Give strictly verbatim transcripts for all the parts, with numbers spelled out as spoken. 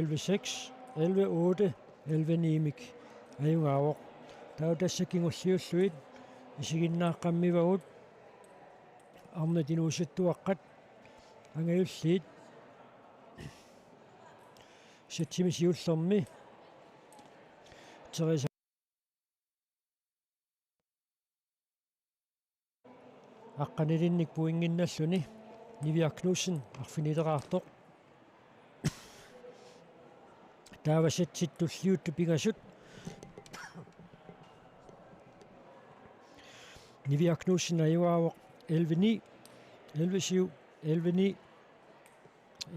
elleve seks, elleve otte, elleve ni-mik ajugaavoq. Taava tassa kingulliullugit isiginnaaqqammivagut arnat inuusuttuaqqat angajulliit. Sætsimi siullermi Theresa aqqanilinnik pointinnalluni. Niviaq Knudsen arfinileraartoq. Taava sætsit tulliuttut pingasut Niviaq Knudsen ajugaavoq elleve ni, elleve syv, elleve ni.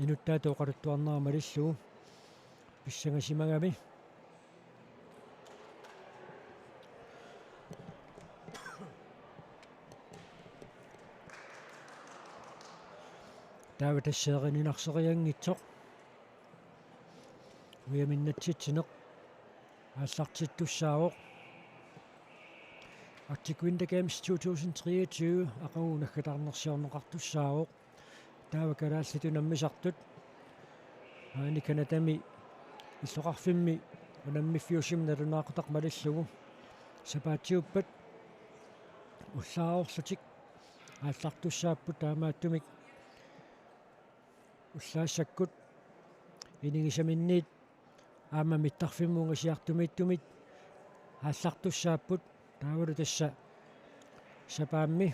Inuttaata oqaluttuarnera malillugu pissangasimagami. Taava tassa erininarserianngitsoq ujaminnatsitsineq aallartittussaavoq. Arctic Winter Games to tusind treogtyve aqagu naggatarnersiorneqartussaavoq. Taava kalaallit unammisartut maani Canadami illoqarfimmi unammiffiusumi nalunaaqutaq malillugu sapaatiuppat ullaarorlutik aallartussaapput, taamaattumik ullaassakkut inigisaminniit aamma mittarfimmut ungasiartumiittumit aallartussaapput. Taavalu tassa sapaammi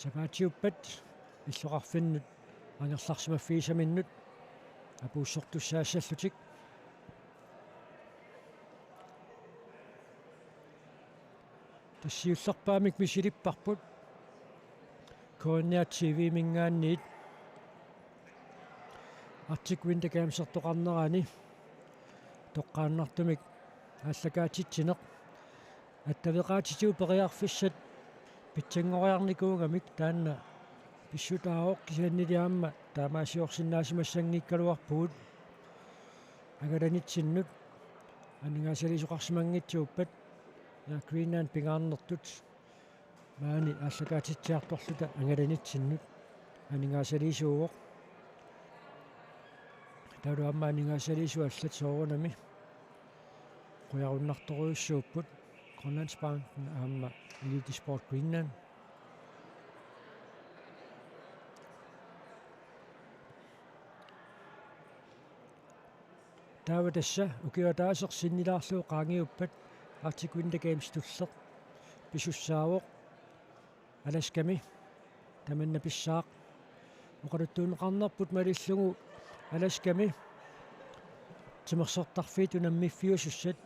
sapaatiuppat illoqarfinnut angerlarsimaffigisaminnut apuussortussaassallutik. Tassa siullerpaamik misilipparput K N R T-minngaanniit Arctic Winter Gamesertoqarnerani toqqaannartumik aallakaatitsineq. Attaveqaatitigut periarfissat pitsanngoriarnikuugamik taanna pissutaavoq, kisiannili aamma taamaasiorsinnaasimassanngikkaluarpugut angalanitsinnut. Aningaasaliisoqarsimanngitsuuppat Air Greenland pingaarnertut maani aallakaatitsiartorluta angalanitsinnut aningaasaliisuuvoq. Taavalu aamma aningaasaliisut allat soorunami qujarunnartorujussuupput, Grønlandsbanken aamma Elite Sport Greenland. Taava tassa ukioq ataaseq sinnilaarlugu qaangiuppat Arctic Winter Games tulleq pisussaavoq Alaskami. Tamanna pissaaq oqaluttuunneqarnerput malillugu Alaskami timersortarfiit unammiffiusussat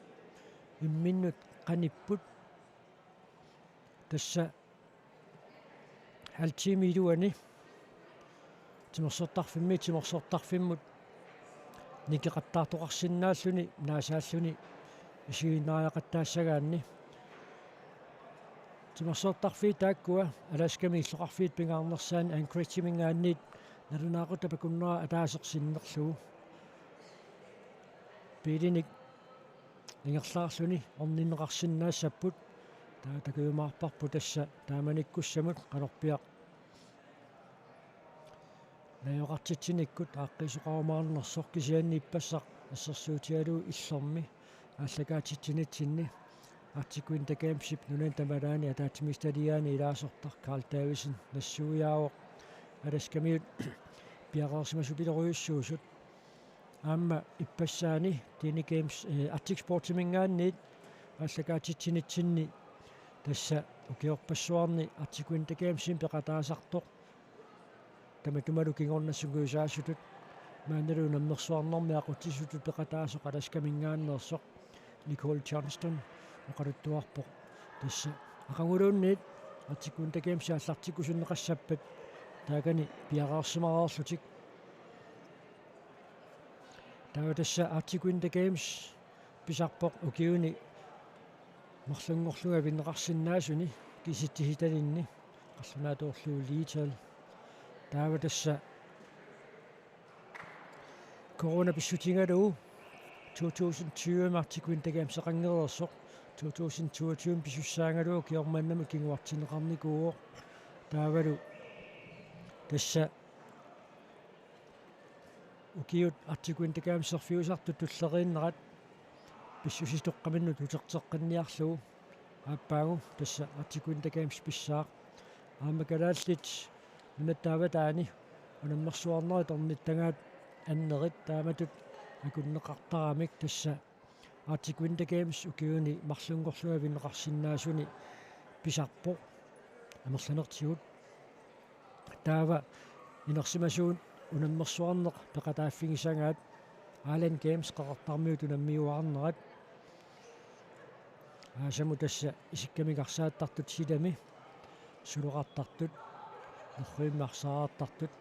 imminnut qanipput. Tassa halv time iluani timersortarfimmi timersortarfimmut nikeqattaartoqarsinnaalluni naasaalluni isiginnaariaqattaassagaanni. Timersortarfiit taakkua Alaskami illoqarfiit pingaarnersaanni Anchorage-minngaanniit nalunaaqutaq akunneraa ataaseq sinnerlugu biilinik ingerlaarluni orninneqarsinnaassapput. Taava takujumaarparput tassa taamanikkussamut qanorpiaq najugaqartitsinikkut aaqqiisoqarumaarnersoq, kisianni ippassaq assersuutigalugu illermi aallakaatitsinitsinni Arctic Winter Gamesip nunani tamalaani ataatsimiititaliaani ilaasortaq Carl Davidsen nassuiaavoq Alaskamiut piareersimasupilorujussuusut. Aamma ippassaani Dene Games, eh, Arctic Sportsiminngaanniit aallakaatitsinitsinni tassa ukiorpassuarni Arctic Winter Gamesimi peqataasartoq, tamatumalu kingorna sungiusaasutut maanilu unammersuarnermi aqutsisutut peqataasoq Alaskaminngaanneersoq Nicole Johnston oqaluttuarpoq tassa aqaguluunniit Arctic Winter Games aallartikkusunneqassappat taakani piareersimareerlutik. Taava tassa Arctic Winter Games pisarpoq ukiuni marlunngorlunga avinneqarsinnaasuni kisitsisitalinni, qallunaatoorlugu liital. Taava tassa corona pissutigalugu to tusind tyve Arctic Winter Gameseqanngereersoq to tusind toogtyve pisussaagalugu ukioq mannamut kinguartinneqarnikuuvoq. Taavalu tassa Ukiut Arctic Winter Games serfiusartut tulleriinnerat pissusitoqqaminnut uterteqqinniarlugu aappaagu tassa Arctic Winter Games pissaaq. Aamma kalaallit nunatta avataani unammersuarnerit ornittagaat annerit taamatut akunneqartaramik tassa Arctic Winter Games ukiuni marlunngorlugit avinneqarsinnaasuni pisarpoq amerlanertigut. Taava inersimasuut unammersuarneq peqataaffigisagaat Island Games qeqertarmiut unammiuaarnerat. Aasamut tassa isikkamik arsaattartut silami, suloqartartut, norrimmi arsaartartut,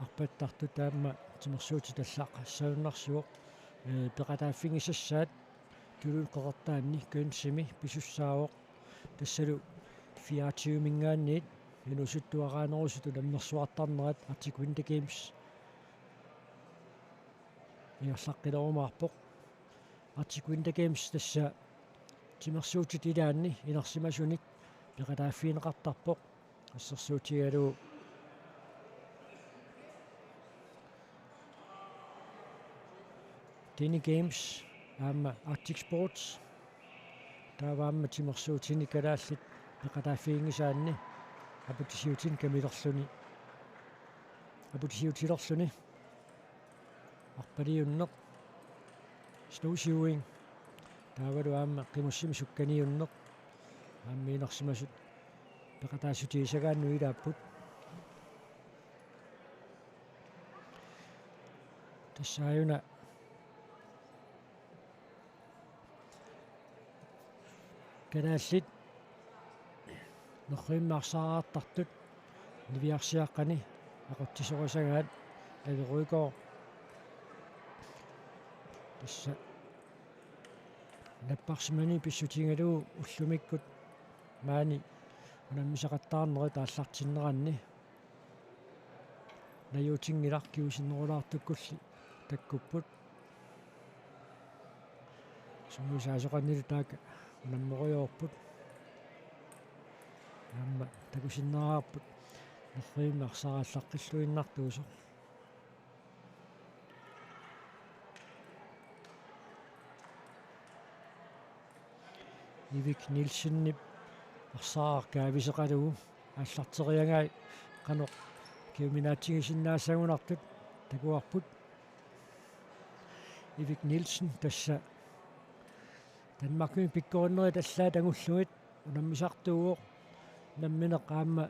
arpattartut aamma timersuutit allaqqassagunarsuuq, ee, peqataaffigisassaat tuluit qeqertaanni kønsimi pisussaavoq. Tassalu fireogtyvemiingaanniit inuusuttuaraanerusut unammersuartarnerat Arctic Winter Games ingerlaqqilerumaarpoq. Arctic Winter Games tassa timersuutit ilaanni inersimasunik peqataaffigineqartarpoq. Assersuutigalugu Dene Games aamma Arctic Sports. Taava aamma timersuutini kalaallit peqataaffiginngisaanni aputisiutini kamilerluni, aputisiutilerluni arpaliunneq, snowshoeing, taavalu aamma qimussimik sukkaniunneq, aamma inersimasut peqataassutisagaannut ilaapput. Tassa aajuna kalaallit norrimmi arsaartartut niviarsiaqqani aqutsisorisagaat Averøjgaard. Tassa napparsimaneq pissutigalugu ullumikkut maani unammisaqattaarnerit aallartinneranni. Najuutinngilaq, kingusinnerulaartukkulli takkupput. Sungiusaasoqannilu taakku unammerujoorput. Aamma takusinnaavarput norrimmi arsaarallartilluinnartuusoq. Ivik Nielsenip arsaaq kaaviseqalugu aallarteriagai qanoq kiuminaatsigisinnaasagunartut takuarput. Ivik Nielsen tassa Danmarkimi pikkorinnerit allaat angullugit unammisartuuvoq, nammineq aamma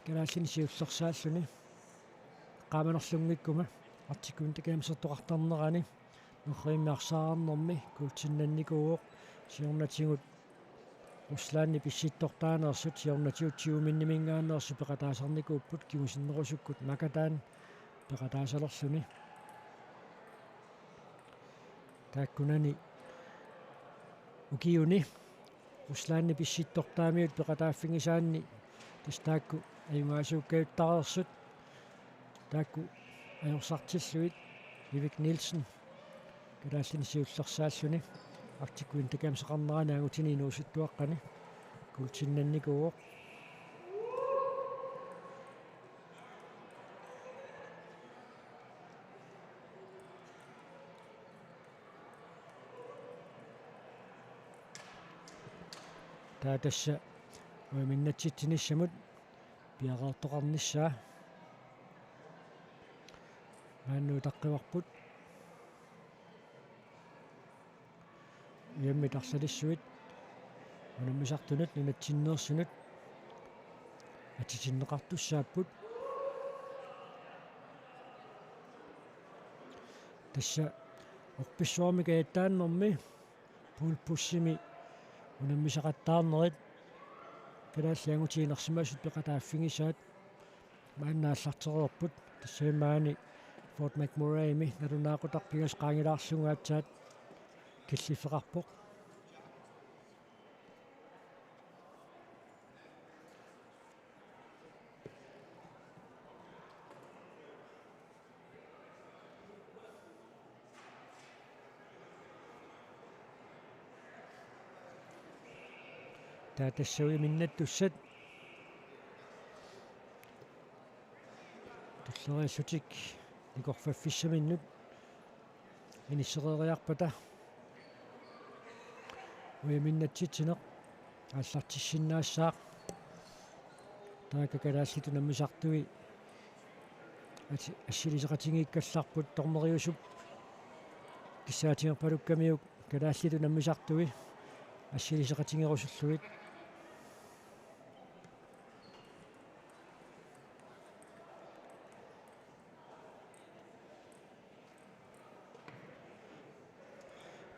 kalaallinik siullersaalluni eqqaamanerlunngikkuma Arctic Winter Gamesertoqartarnerani norrimmi arsaarnermi kuultinnannikuuvoq, siornatigut Ruslandip issittortaaneersut, siornatigut tyveminnimiinngaanneersut peqataasarnikuupput, kingusinnerusukkut Magadan peqataasalerluni. Taakkunani ukiuni Ruslandip issittortaamiut peqataaffigisaanni tassa taakku ajugaasuukkajuttareersut, taakku ajorsartillugit Ivik Nielsen kalaallinik siullersaalluni Arctic Winter Gameseqarnerani angutini inuusuttuaqqani kuultinnannikuuvoq. Taava tassa ujaminnatsitsinissamut piareertoqarnissaa maanna utaqqivarput. Ujammit arlalissuit unammisartunut nunatsinneersunut atitinneqartussaapput. Tassa orpissuarmik ajattaannermi pool pushimi unammisaqattaarnerit kalaallit angutit inersimasut peqataaffigisaat maanna aallartereerput. Tassami maani Fort McMurraymi nalunaaqutaq pingasut qaangilaarlugu aatsaat killiffeqarpoq. Taava tassa ujaminnatsitsinissamut Tulleriillutik nikorfaffissaminnut inissereeriarpata ujaminnatsitsineq aallartissinnaassaaq. Taakku kalaallit unammisartui at-, assiliseqatigiikkallarput, dommeriusup kissaatigerpalukkamiuk kalaallit unammisartui assiliseqatigerusullugit.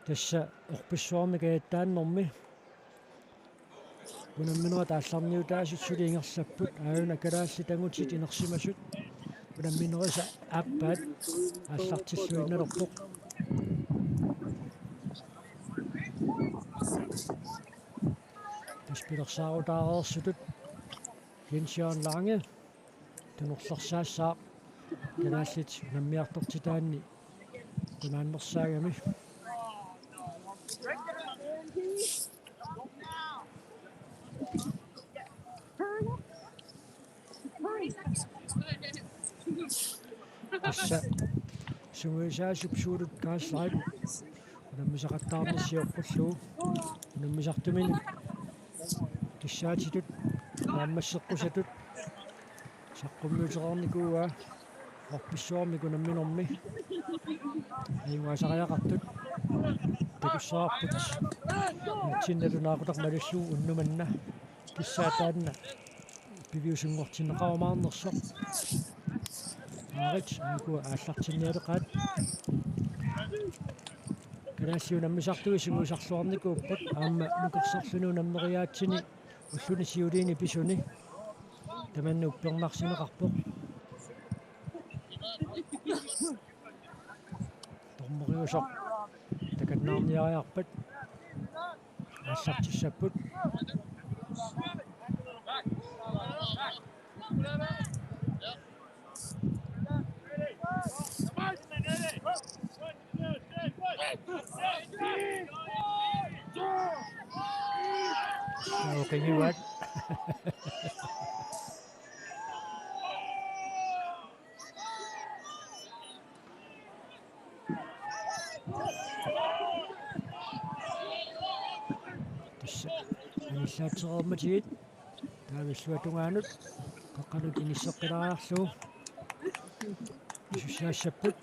Tassa orpissuarmi kajattaannermi unamminerat aallarniutaasut suli ingerlapput, aajuna kalaallit angutit inersimasut unamminerisa aappaat aallartilluinnalerpoq. Tassa pilersaarutaareersutut Jens Jørgen Lange tunorlersaassaaq kalaallit unammiartortitaanni kunaannersaagami. Tassa sungiusaasup Suulut Gaassarit unammisaqattaarneq sioqqullugu unammisartuminut kissaatitut naammasseqqusatut saqqummiutereernikuuaa orpissuarmik unamminermi. Ajugaasariaqartut takussavarput. Nunatsinni nalunaaqutaq malillugu unnuk manna kissaat taanna piviusunngortinneqarumaarnersoq. Aarit aajuku aallartinnialeqaat. Kalaallit unammisartui sungiusarluarnikuupput aamma nukersarluni unammeriaatsini ulluni siuliini pisuni tamanna uppernarsineqarpoq. Dommeriusoq takannaarniariarpat aallartissapput. Uqingivaat. Tassa anillaatereermatigit taava illuatungaanut qeqqanut inisseqqilaariarlugu isussiaassapput.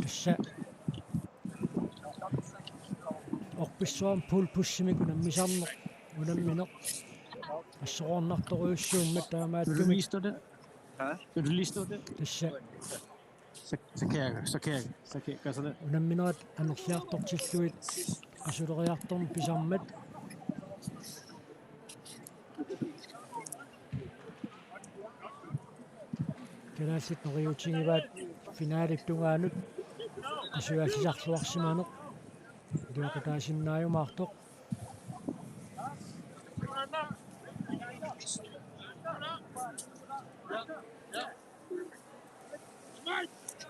Tassa orpissuarmi pole positionimik unammisarneq unammineq assoroornartorujussuummat taamaattumik. Vil du lige stå der? Vil du lige stå der? Tassa Så, så kan jeg, så kan jeg, så kan jeg gøre sådan der. Unamminerat amerliartortillugit qasuleriartorneq pisarmat. Kalaallit neriuutigivaat finalip tungaanut qasujaasisarluarsimaneq iluaqutaasinnaajumaartoq.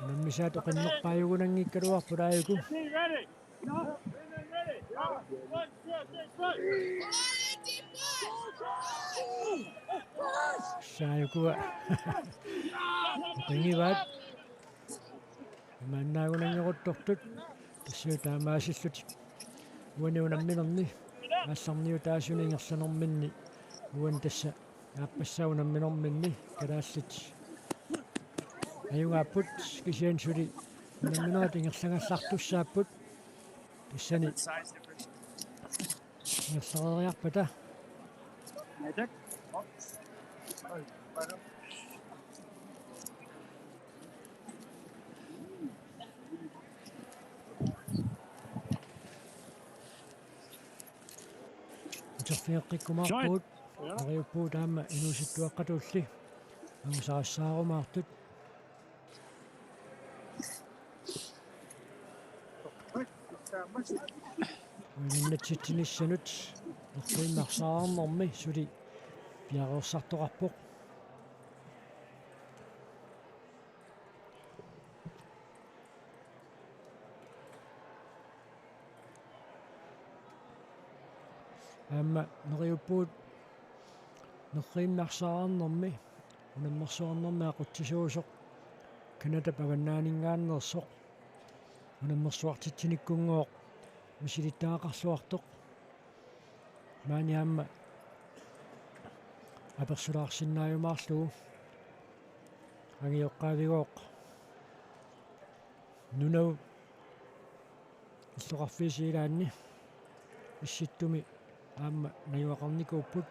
Unammisaat oqinnerpaajugunanngikkaluarput aajuku. Saajukua oqingivaat. Imaannaagunanngeruttortut tassa taamaasillutik uani unamminerni aallarniutaasuni ingerlanerminni uani tassa aappassaa unamminerminni kalaallit ajugaapput, kisianni suli unamminerat ingerlagallartussaapput tassani ingerlareeriarpata. Uterfigeqqikkumaarpugut. Neriuppugut aamma inuusuttuaqqatulli angusarissarumaartut. Ujaminnatsitsinissanut eqquinnarsaarnermi suli piareersartoqarpoq. Aamma neriuppugut nerrivimmik arsaarnermi unammersuarnermi aqutsisuusoq Canadap avannaaninngaanneersoq unammersuartitsinikkunngooq misilittagaqarluartoq. Maani aamma apersulaarsinnaajumaarlugu angioqqaavigooq Nunavut illoqarfiisa ilaanni Issittumi aamma najugaqarnikuupput.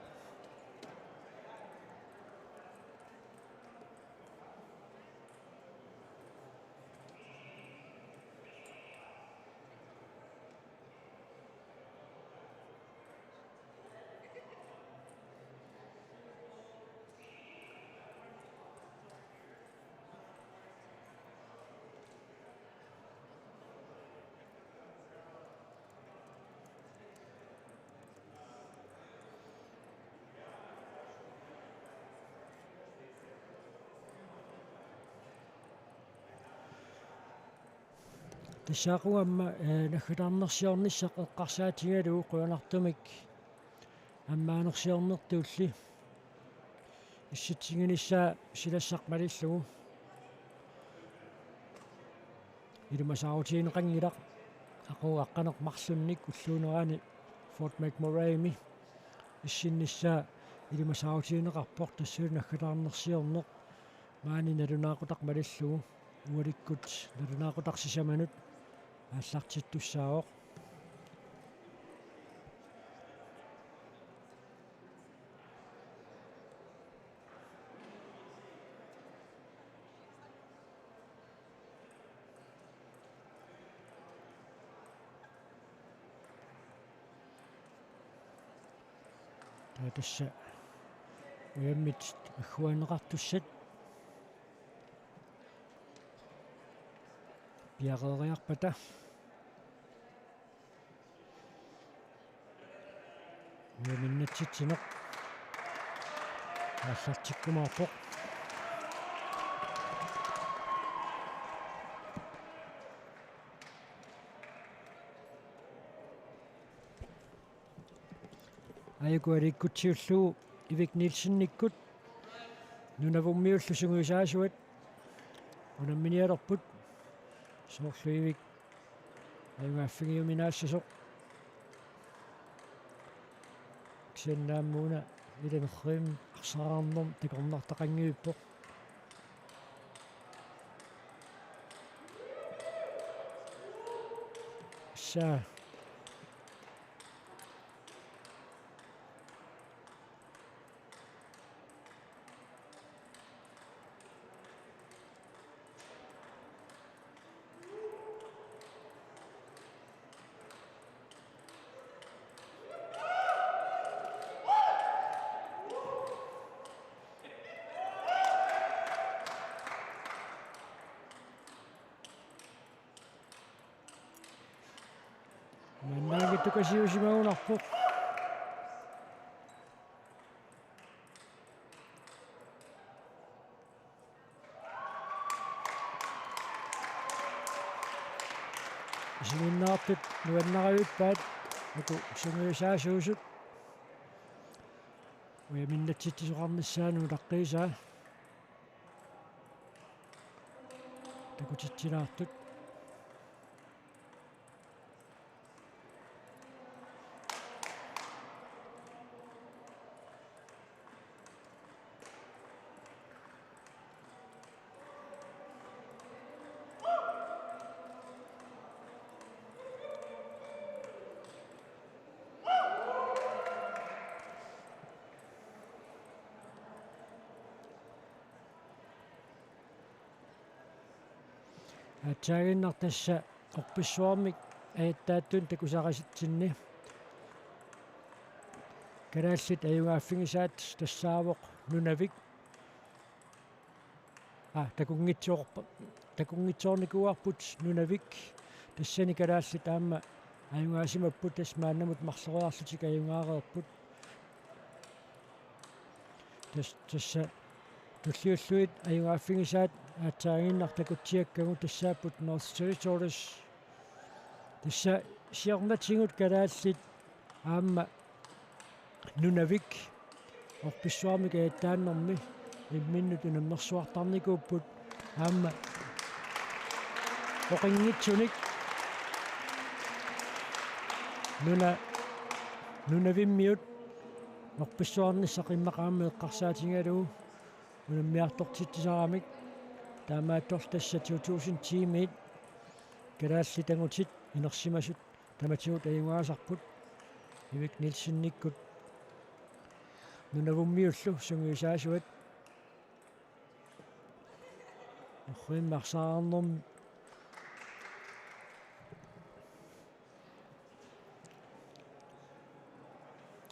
Tassa aqagu aamma, eh, naggataarnersiornissaq eqqarsaatigalugu qujanartumik ammaanersiornertulli issitsiginissaa silassaq malillugu. Ilimasaarutigineqanngilaq aqagu aqqaneq-marlunnik ulluunerani Fort McMurraymi issinnissaa ilimasaarutigineqarpoq, tassalu naggataarnersiorneq maani nalunaaqutaq malillugu ualikkut nalunaaqutaq sisamanut aallartittussaavoq. Taava tassa ujammit agguaanneqartussat piareeriarpata. Ujaminnatsitsineq aallartikkumaarpoq. Aajuku aliikkutsiullugu Ivik Nielsenikkut Nunavummiullu sungiusaasuat unamminialerput. Soorlu Ivik ajugaaffigiuminaassasoq. Kisianni aamma una ila nerrivimmik arsaarnermut takornartaqanngivippoq. Saa. Maannakkut tukasiusimagunarpoq. Isiginnaartut nuannaravippaat uku sungiusaasuusut. Ujaminnatsitsisoqarnissaanut utaqqiisaa. Takutitsilaartut. Aatsaaginnaq tassa orpissuarmik ajattaattunik takusaqasitsinni kalaallit ajugaaffigisaat tassaavoq Nunavik. Aa, takunngitsoorpa-, takunngitsoornikuuarput Nunavik. Tassani kalaallit aamma ajugaasimapput, tassa maannamut marloriarlutik ajugaareerput. Tas-, tassa tulliullugit ajugaaffigisaat aatsaaginnaq takutsiakkagut tassaapput North Territories. Tassa siornatigut kalaallit aamma Nunavik orpissuarmik ajattaannermi imminnut unammersuartarnikuupput aamma oqinngitsunik nuna-, nunavimmiut orpissuarnissaq immaqa aamma eqqarsaatigalugu unammiartortitsisaramik. Taamaattorli tassa to tusind ti-miit kalaallit angutit inersimasut tamatigut ajugaasarput Erik Nielsenikkut Nunavummiullu sungiusaasuat. Norrimmi arsaarnermi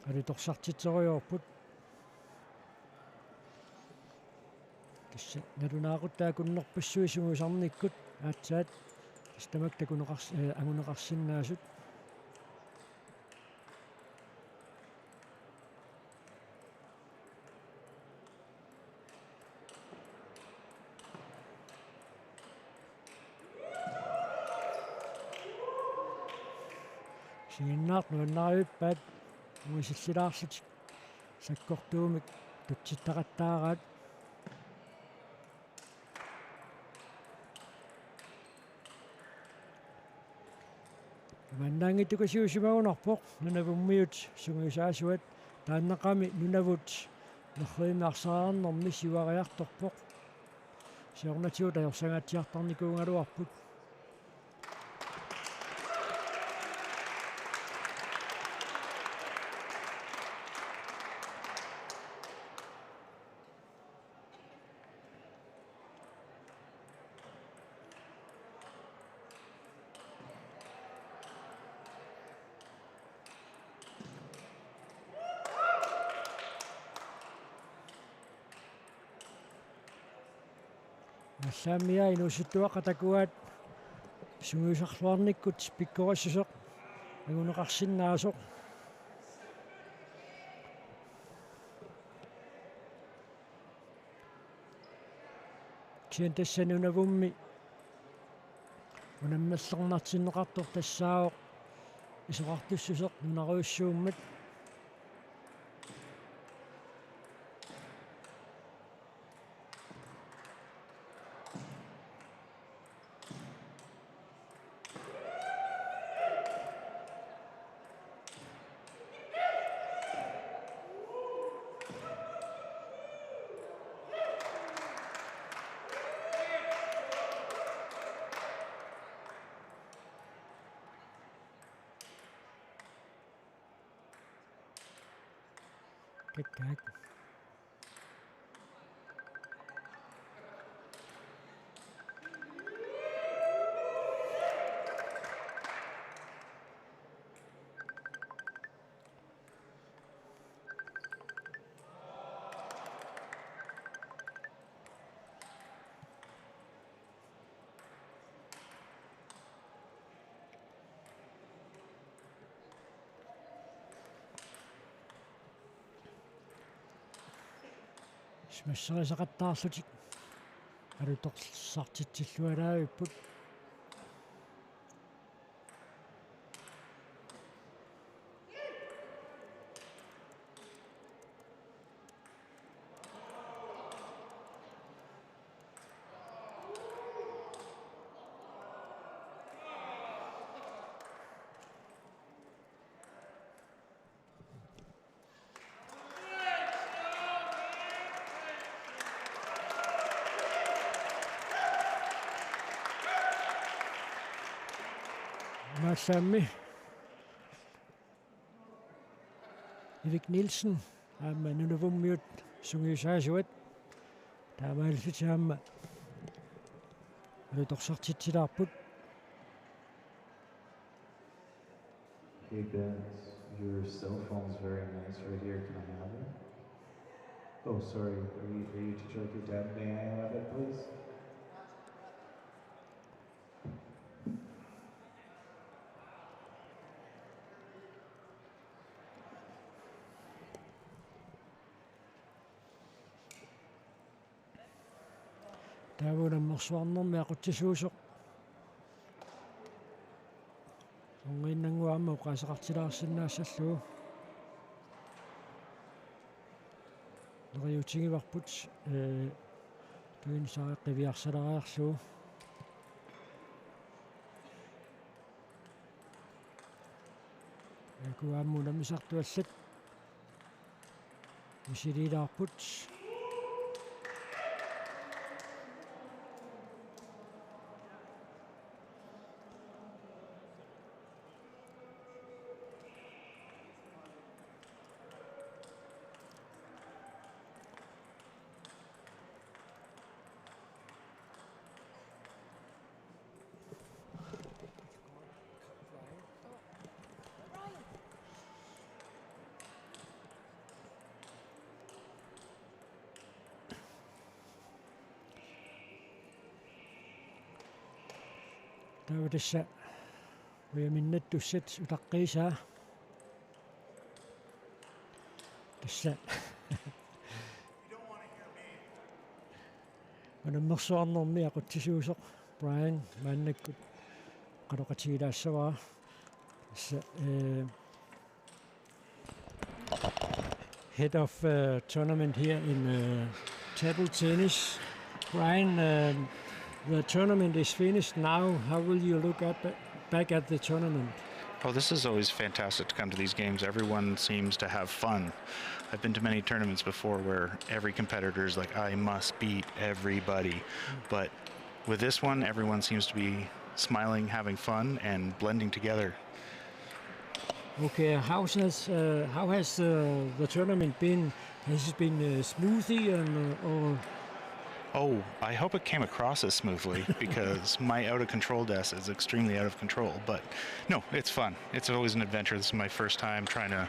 alutorsartitserujoorput. Tassa nalunaaquttat akunnerpassuit sungiusarnikkut aatsaat tassa tamakku takuneqars-, eh, anguneqarsinnaasut. Isiginnaartut nuannarivippaat, uisissilaarlutik sakkortuumik tutsittaqattaaraat. Imannaanngittukasiusimagunarpoq Nunavummiut sungiusaasuat, taannaqami Nunavut nerrivimmi arsaarnermi siuariartorpoq. Siornatigut ajorsangaatsiartarnikuugaluarput. Nalliammia inuusuttuaqqat takuaat sungiusarluarnikkut pikkorissuseq anguneqarsinnaasoq. Kisianni tassa Nunavummi unammerlernartinneqartoq tassaavoq isorartussuseq nunarujussuummat. Kikkaak. Smasherisaqattaarlutik alutorsartitsilluaraavipput. Maassaammi Erik Nielsen aamma Nunavummiut sungiusaasuat taamaallutik aamma alutorsartitsilaarput. Hey, Ben, your cell phone's very nice right here. Can I have it? Oh, sorry. Are you, are you teacher like your dad? May I have it, please? Taava unammersuarnermi aqutsisuusoq. Orniinnannguaq aamma oqaaseqartilaarsinnaassallugu. Riutigivarput, eh, tuinsareqqiviarsalariarlugu. Akuammuna misartuallat. Misiliilaarput. Taava tassa ujaminnattussat utaqqiisaa. Tassa. Unammersuarnermi aqutsisuusoq Brian maannakkut qanoqatigilaassavara. Tassa, eh, head of, uh, tournament here in, uh, table tennis. Brian, um, the tournament is finished now. How will you look at, back at the tournament? Oh, this is always fantastic to come to these games. Everyone seems to have fun. I've been to many tournaments before where every competitor is like, "I must beat everybody." But with this one, everyone seems to be smiling, having fun, and blending together. Okay, how has, uh, how has, uh, the tournament been? Has it been, uh, smoothly and, uh, or? Oh, I hope it came across as smoothly because my out of control desk is extremely out of control. But no, it's fun. It's always an adventure. This is my first time trying to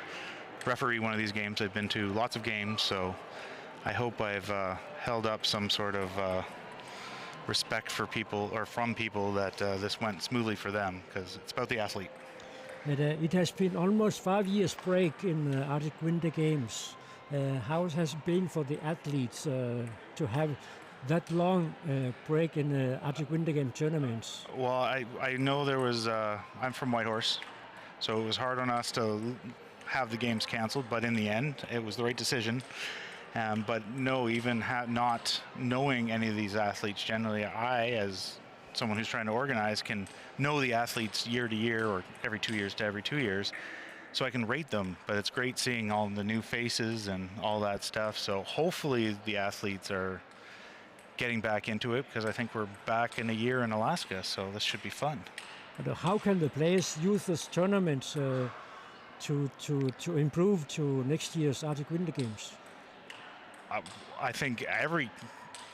referee one of these games. I've been to lots of games, so I hope I've, uh, held up some sort of, uh, respect for people or from people that, uh, this went smoothly for them, 'cause it's about the athlete. It, uh, it has been almost five years break in, uh, Arctic Winter Games. Uh, how has it been for the athletes, uh, to have that long, uh, break in, uh, Arctic Winter Game tournaments? Well, I, I know there was, uh, I'm from Whitehorse, so it was hard on us to l-, have the games canceled, but in the end, it was the right decision. Um, but no, even ha-, not knowing any of these athletes generally, I, as someone who's trying to organize, can know the athletes year to year or every two years to every two years. So I can rate them, but it's great seeing all the new faces and all that stuff. So hopefully the athletes are getting back into it, because I think we're back in a year in Alaska, so this should be fun. But, uh, how can the players use this tournament, uh, to, to, to improve to next year's Arctic Winter Games? I, I think every,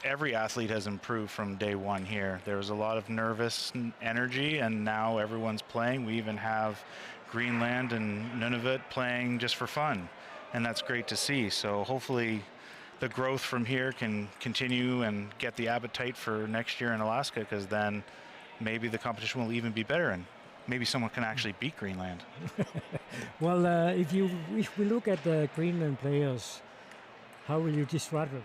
every athlete has improved from day one here. There was a lot of nervous n-, energy, and now everyone's playing. We even have Greenland and Nunavut playing just for fun, and that's great to see. So hopefully the growth from here can continue and get the appetite for next year in Alaska, 'cause then maybe the competition will even be better and maybe someone can actually beat Greenland. Well, uh, if you, if we look at the Greenland players, how will you describe them?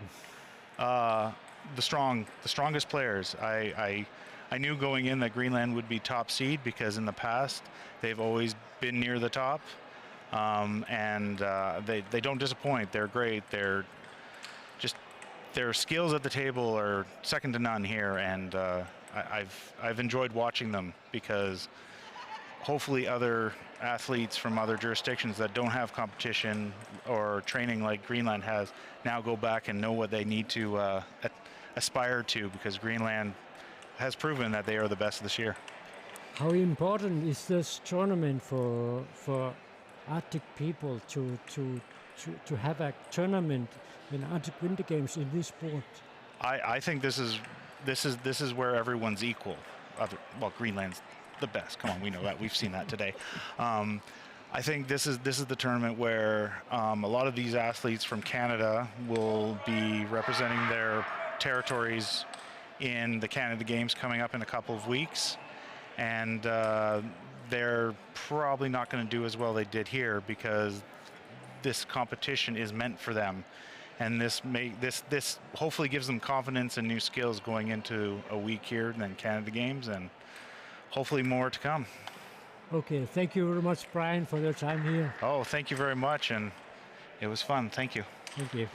Uh, the strong, the strongest players. I, I, I knew going in that Greenland would be top seed because in the past they've always been near the top, um, and, uh, they, they don't disappoint. They're great. They're just, their skills at the table are second to none here, and, uh, I, I've, I've enjoyed watching them because hopefully other athletes from other jurisdictions that don't have competition or training like Greenland has now go back and know what they need to, uh, a-, aspire to, because Greenland has proven that they are the best this year. How important is this tournament for, for Arctic people to, to, to, to have a tournament in Arctic Winter Games in this sport? I, I think this is, this is, this is where everyone's equal. Other, well, Greenland's the best. Come on, we know that. We've seen that today. Um, I think this is, this is the tournament where, um, a lot of these athletes from Canada will be representing their territories in the Canada Games coming up in a couple of weeks, and, uh, they're probably not gonna do as well they did here because this competition is meant for them. And this may, this, this hopefully gives them confidence and new skills going into a week here and then Canada Games, and hopefully more to come. Okay, thank you very much, Brian, for your time here. Oh, thank you very much, and it was fun. Thank you. Thank you.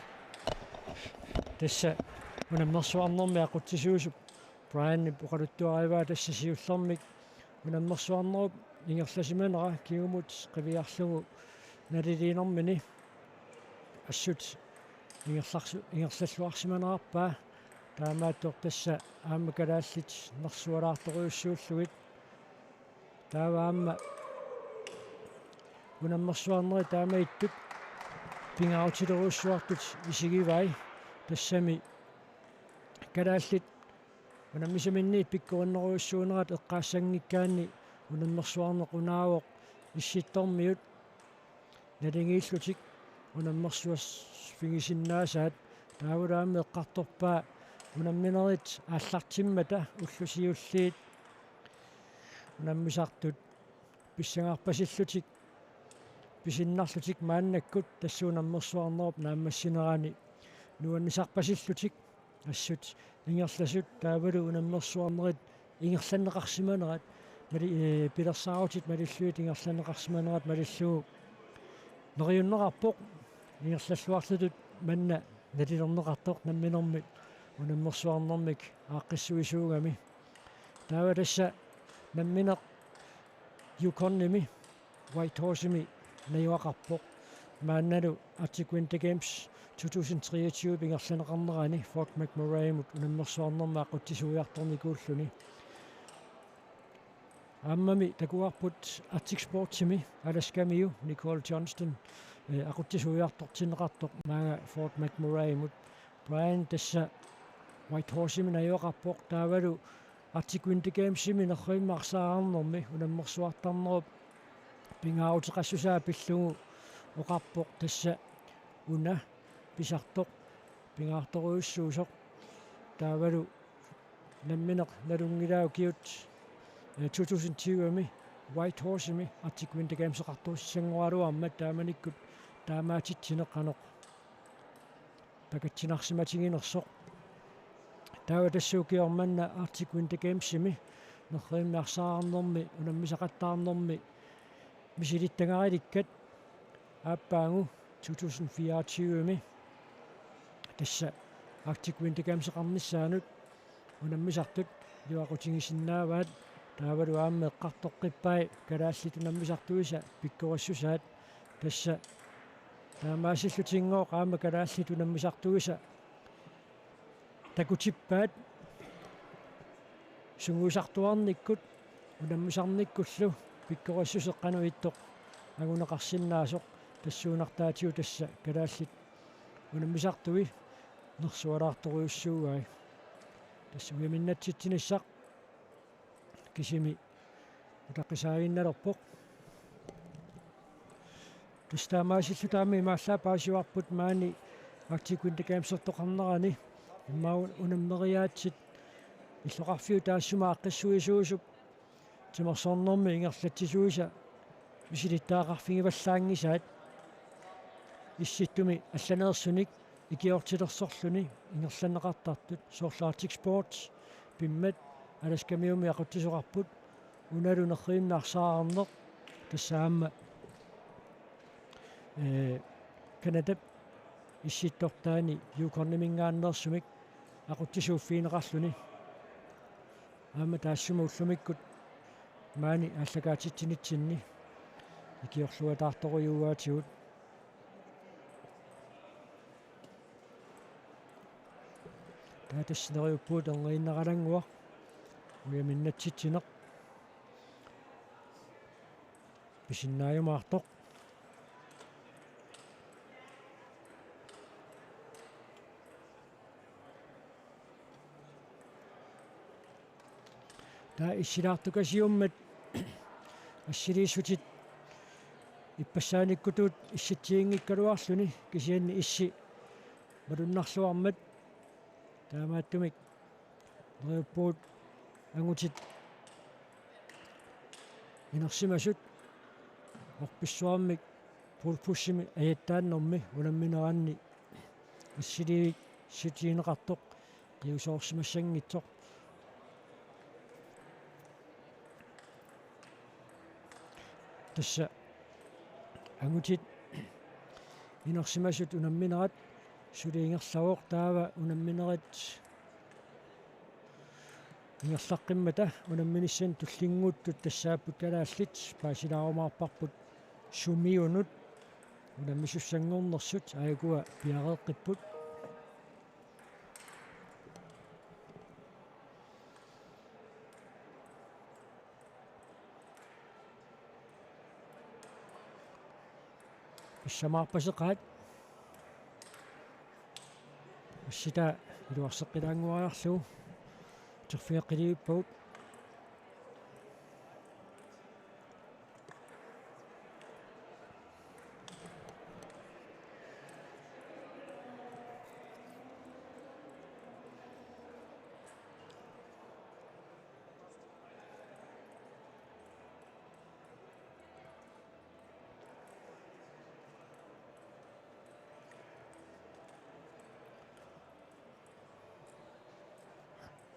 Tassa unammersuarnermi aqutsisuusup Brianip oqaluttuarivaa tassa siullermik unammersuarnerup ingerlasimanera kingumut qiviarlugu naliliinermini assut ingerlarsu-, ingerlalluarsimanerarpaa. Taamaattoq tassa aamma kalaallit nersualaartorujussuullugit. Taava aamma unammersuarnerit taamaattut pingaarutilerujussuartut isigivai. Tassami kalaallit unammisaminniit pikkorinnerujussuunerat eqqaassanngikkaanni unammersuarneq unaavoq Issittormiut naligiillutik unammersuarfigisinnaasaat. Taavalu aamma eqqartorpaa unamminerit aallartimmata ullut siulliit unammisartut pissangarpasillutik pisinnarlutik maannakkut tassa unammersuarnerup naammassinerani nuannisarpasillutik assut ingerlasut taavalu unammersuarnerit ingerlanneqarsimanerat mali-, ee, pilersaarutit malillugit ingerlanneqarsimanerat malillugu neriunneqarpoq ingerlalluarlutut manna nalilerneqartoq namminermi unammersuarnermik aaqqissuisuugami. Taava tassa nammineq Yukonimi Whitehorsemi najugaqarpoq. Maannalu Arctic Winter Games to tusind treogtyve ingerlanneqarnerani Fort McMurraymut unammersuarnermi aqutsisuiartornikuulluni. Aammami takuarput Arctic Sportsimi Alaskamiu Nicole Johnston, eh, aqutsisuiartortinneqartoq maanga Fort McMurraymut. Brian tassa Whitehorsemi najugaqarpoq taavalu Arctic Winter Gamesimi nerrivimmi arsaarnermi unammersuartarnerup pingaaruteqassusaa pillugu oqarpoq tassa una pisartoq pingaartorujussuusoq taavalu nammineq nalunngilaat ukiut, eh, to tusind tyvemi Whitehorsemi Arctic Winter Gamesisaqartuussanngoraluarmat taamanikkut taamaatitsineq qanoq pakatsinarsimatiginersoq. Taava tassa ukioq manna Arctic Winter Gamesimi nerrivimmi arsaarnermi unammisaqattaarnermi misilittagarilikkat aappaagu to tusind fireogtyvemi tassa Arctic Winter Gamesiqarnissaanut unammisartut iluaqutigisinnaavaat. Taavalu aamma eqqartoqqippai kalaallit unammisartuisa pikkorissusaat tassa taamaasillutinngooq aamma kalaallit unammisartuisa takutippaat sungiusartuarnikkut unammisarnikkullu pikkorissuseq qanoq ittoq anguneqarsinnaasoq tassuunartaatigut tassa kalaallit unammisartui nersualaartorujussuugai. Tassa ujaminnatsitsinissaq kisimi utaqqisaaginnalerpoq. Tassa taamaasilluta aamma imaallaat paasivarput maani Arctic Winter Gamesertoqarnerani immaqa unammeriaatsit illoqarfiup taassuma aaqqissuisuusup timersornermi ingerlatsisuisa misilittagaqarfigivallaanngisaat Issittumi allaneersunik ikiortilersorluni ingerlanneqartartut soorlu Arctic Sports pimmat Alaskamiumi aqutsisoqarput unalu nerrivimmi arsaarneq tassa aamma, ee, Canadap Issittortaani Yukoniminngaanneersumik aqutsisuuffigineqarluni. Aamma taassuma ullumikkut maani aallakaatitsinitsinni ikiorluataartorujuugaatigut. Taava tassa neriuppugut erniinnaralannguaq ujaminnatsitsineq pisinnaajumaartoq. Taava issilaartukasiummat assiliissutit ippassaanikkutuut issitsiginngikkaluarluni kisianni issi malunnarluarmat taamaattumik neriuppugut angutit inersimasut orpissuarmik pole positionimi ajattaannermi unammineranni assiliivik issitigineqartoq qiusoorsimassanngitsoq. Tassa angutit inersimasut unamminerat suli ingerlavoq, taava unamminerit ingerlaqqimmata unamminissaat tullinnguuttut tassaapput kalaallit, paasilaarumaarparput sumiunut unammisussanngornersut, aajukua piareeqqipput. Pissamaarpaseqaat. Assita iluarseqqilaannguariarlugu. Uterfigeqqiliuppagut.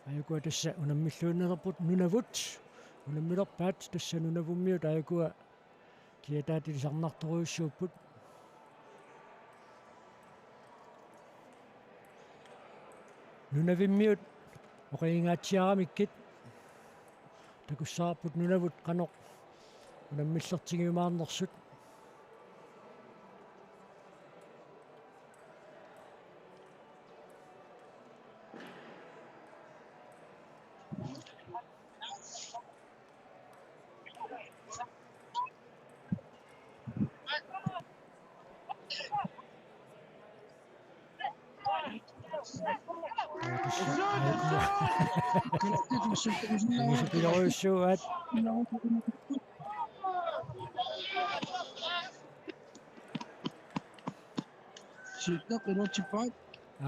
Aajukua tassa unammilluinnalerput Nunavut. Unammilerpaat tassa Nunavummiut, aajukua kiataatilisarnartorujussuupput. Nunavimmiut oqigingaatsiaramikkit takussavarput Nunavut qanoq unammillertigiumaarnersut.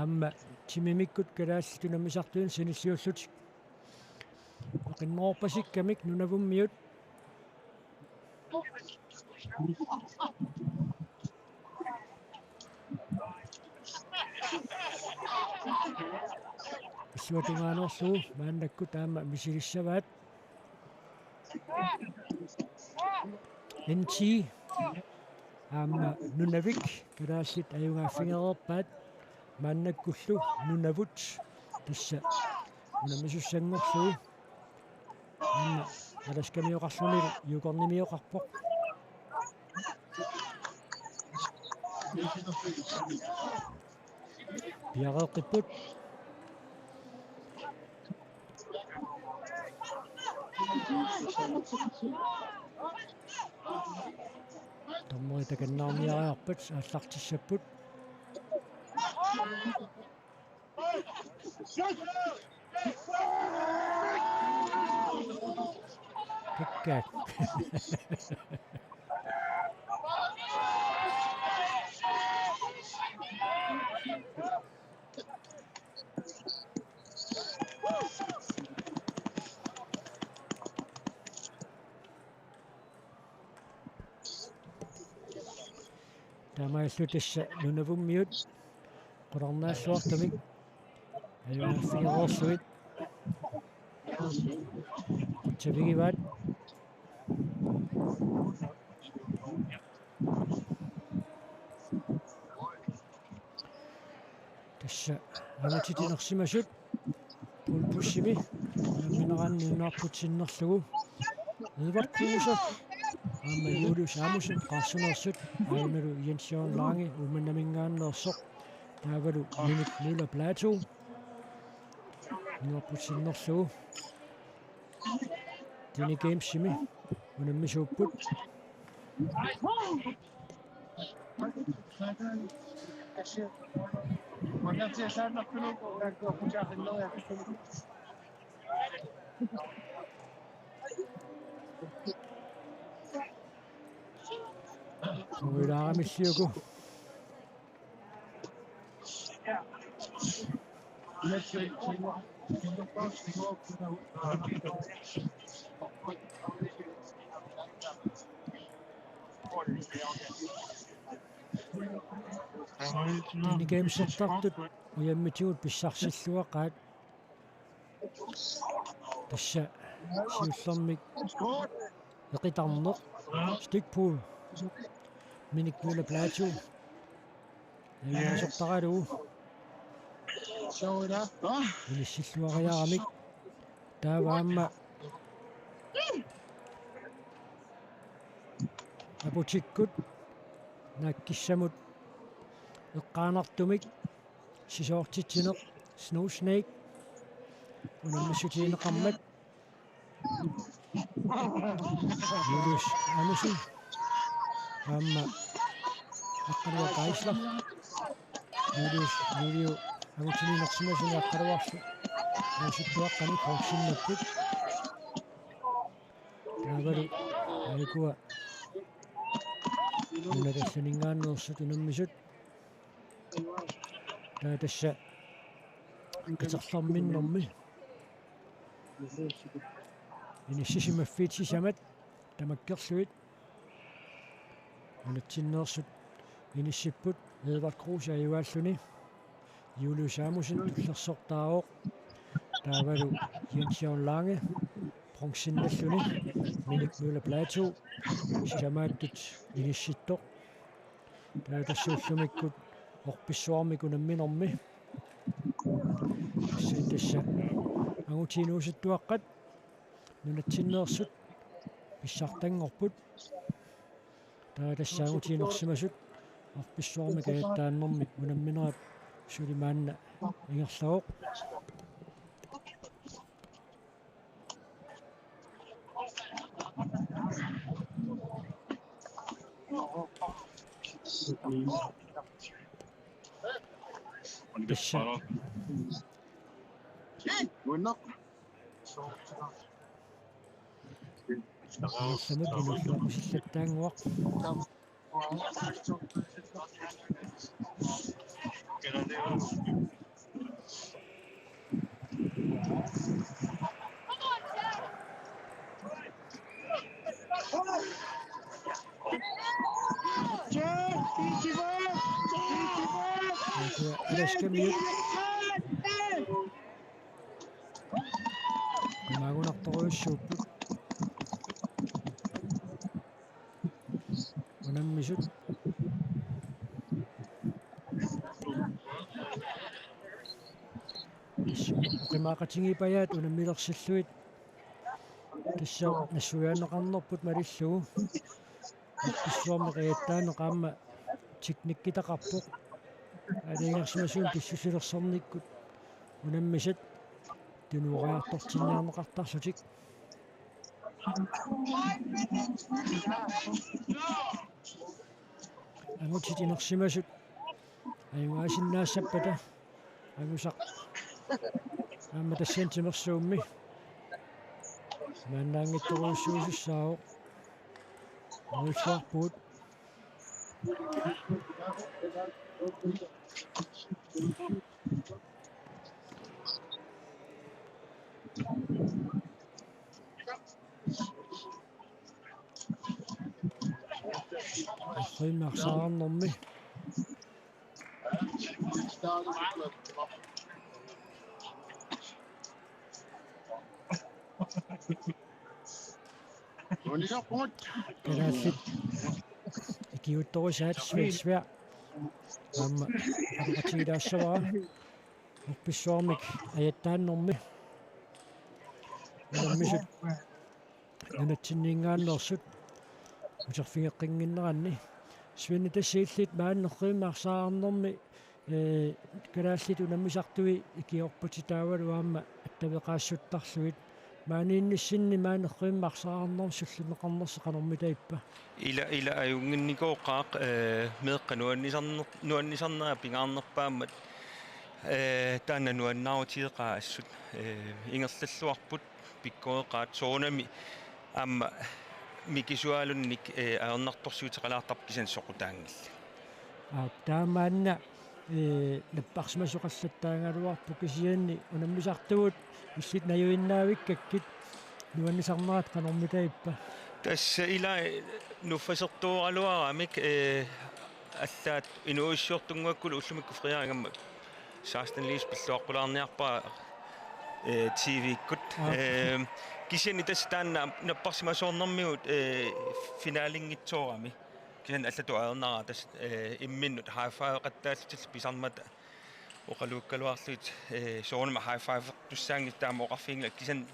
Aamma timimikkut kalaallit unammisartuinnaq sanilliullutik. Eqinnerorpasikkamik Nunavummiut. Illuatungaanerlu maannakkut aamma misilissavaat. N T aamma Nunavik kalaallit ajugaaffigereerpaat, maannakkullu Nunavut tassa unammisussanngorlugu. Aamma Alaskamiooqarlunilu Yukonnimioqarpoq. Piareeqqipput. Dommerit takannaarniariarpat aallartissapput. Pikkat. Taamaalilluta tassa Nunavummiut qularnaalluartumik ajugaaffigereerlugit qutsavigivaat. Tassa angutit inersimasut pole positionimi unammineranni inuarput sinnerlugu. Edvard Kruse aamma Julius Amundsen Qaarsuneersut, aammalu Jens Jørgen Lange Uummannaminngaanneersoq, taavalu Minik Møller Platou inuarput sinnerlugu. Tini Gamesimi unammisuupput. Uilaaramilliuku. Tini Gamesertartut ujammitigut pissarsilluaqaat. Tassa siullermik eqitarneq Stig Poul, Minik Møller Platou. Ajugasortaralugu inissilluariaramik. Taava aamma aputikkut naakkissamut eqqaanartumik sisoortitsineq Snow Snake unammissutigineqarmat. Julius Andersen. Aamma Aqqaluaq Geisler. Julius, Julio, angutiniinersimasuni Aqqaluarlu. Nuusuttuaqqani Poulsennapput. Taavalu aajukua nunat allaninngaanneersut unammisut. Taava tassa qiterlerminnermi inissisimaffiit sisamat tamakkerlugit nunatsinneersut inissipput. Edvard Kruse ajugaalluni. Julius Samussen tullersortaavoq. Taavalu Jens Jørgen Lange bronzennalluni. Minik Møller Platou sisamaattut inissittoq. Taava tassa ullumikkut orpissuarmik unamminermi. Tassa, tassa angutini nuusuttuaqqat nunatsinneersut pissartanngorput. Taava tassa angutini inersimasut orpissuarmik ajattaannermik unamminerat suli maanna ingerlavoq. Tassa. Samut minullu akusillattaannguaq. Alaskamiut. Imaagunartorujussuupput unammisut. Oqimaaqatigiippajaat unammilersillugit. Tassa nassuiaaneqarnerput malillugu. Orpissuarmik ajattaanneq aamma teknikkitaqarpoq. Aalajangersimasumik pissusilersornikkut unammisat tunuoriartortinniarneqartarlutik. Angutit inersimasut ajugaasinnaassappat angusaq aamma tassani timersuummi maannaanngitsorujussuusussaavoq. Nuussuarpugut. Rimmarsaarnermi. Kalaallit ikiuuttorisaat Svea Svea aamma apeqatigilaassavara orpissuarmik ajattaannermi unammisut nunatsinninngaanneersut uterfigeqqinnginneranni. Svend, tassa illit maani nerrivimmik arsaarnermi, ee, kalaallit unammisartui ikiorpatitaavalu aamma attaveqaassuttarlugit. Maaniinnissinni maani nerrivimmik arsaarnermi sullinneqarnersi qanormitaava? Ila, ila ajunnginnikooqaaq, ee, meeqqat nuannisarner-, nuannisarnerat pingaarnerpaammat, ee, taanna nuannaarutigeqaat assut, ee, ingerlalluarput. Pikkoreqaat soorunami aamma mikisuaalunnik, ee, ajornartorsiuteqalaartarpoq kisianni soqutaanngillat. Aap, taamaanna, ee, napparsimasoqallattaagaluarpoq kisianni unammisartugut illit najuinnaavikkakkit nuannisarnerat qanormitaava? Tassa ila nuffasertuugaluaramik, ee, allaat inuuissiortunnguakkulu ullumikkut fredagikkut seksten liis pilluaqqulaarniarpara, ee, T V-kkut. Aap. Ee, kisianni tassa taanna napparsimasoornermigut, ee, finalinngitsoorami. Kisianni allatut ajornera tassa, eh, imminnut high five-eqattaallutillu pisarmata oqaluukkaluarlugit, eh, soorunami high five-ertussaanngillat taama oqarfiginngilara, kisianni,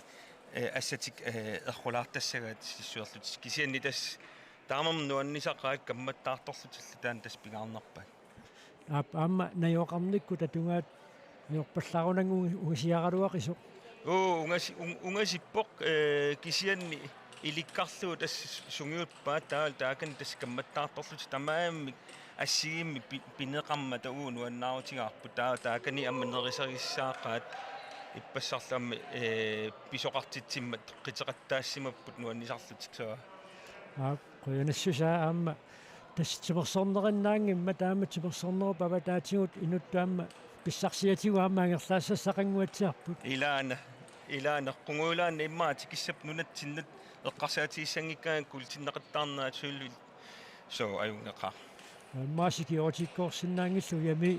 eh, assatik, eh, errulaartassagaat sissuerlutik. Kisianni tassa taamaammat nuannisaqaat kammattaartorlutillu taanna tassa pingaarnerpaat. Aap, aamma najugaqarnikkut atungaat ajorpallaarunanngilaq ungasiaraluaqisoq. Uu, ungasi-, un-, ungasippoq, eh, kisianni ilikkarlugu tassa sungiuppaat taava taakani tassa kammattaartorlutik tamarmik assigiimmik pi-, pineqarmata uu nuannaarutigaarput taava taakani aamma nerisarissaaqaat ippassarlu aamma, eh, pisoqartitsimmat qiteqattaassimapput nuannisarlutik soo. Aap, qujanassusaa aamma tassa timersornerinnaanngimmat taama timersornerup avataatigut inuttut aamma pissarsiatigut aamma angerlaassassaqannguatsiarput. Ilaana, ilaana, qungujulaanni immaqa tikissapput nunatsinnut eqqarsaatigissanngikkaangat kuultinneqattaarnerat sølvit. Soo, ajunngeqaaq. Immaqa sikiorutikkoorsinnaanngilluinnarami.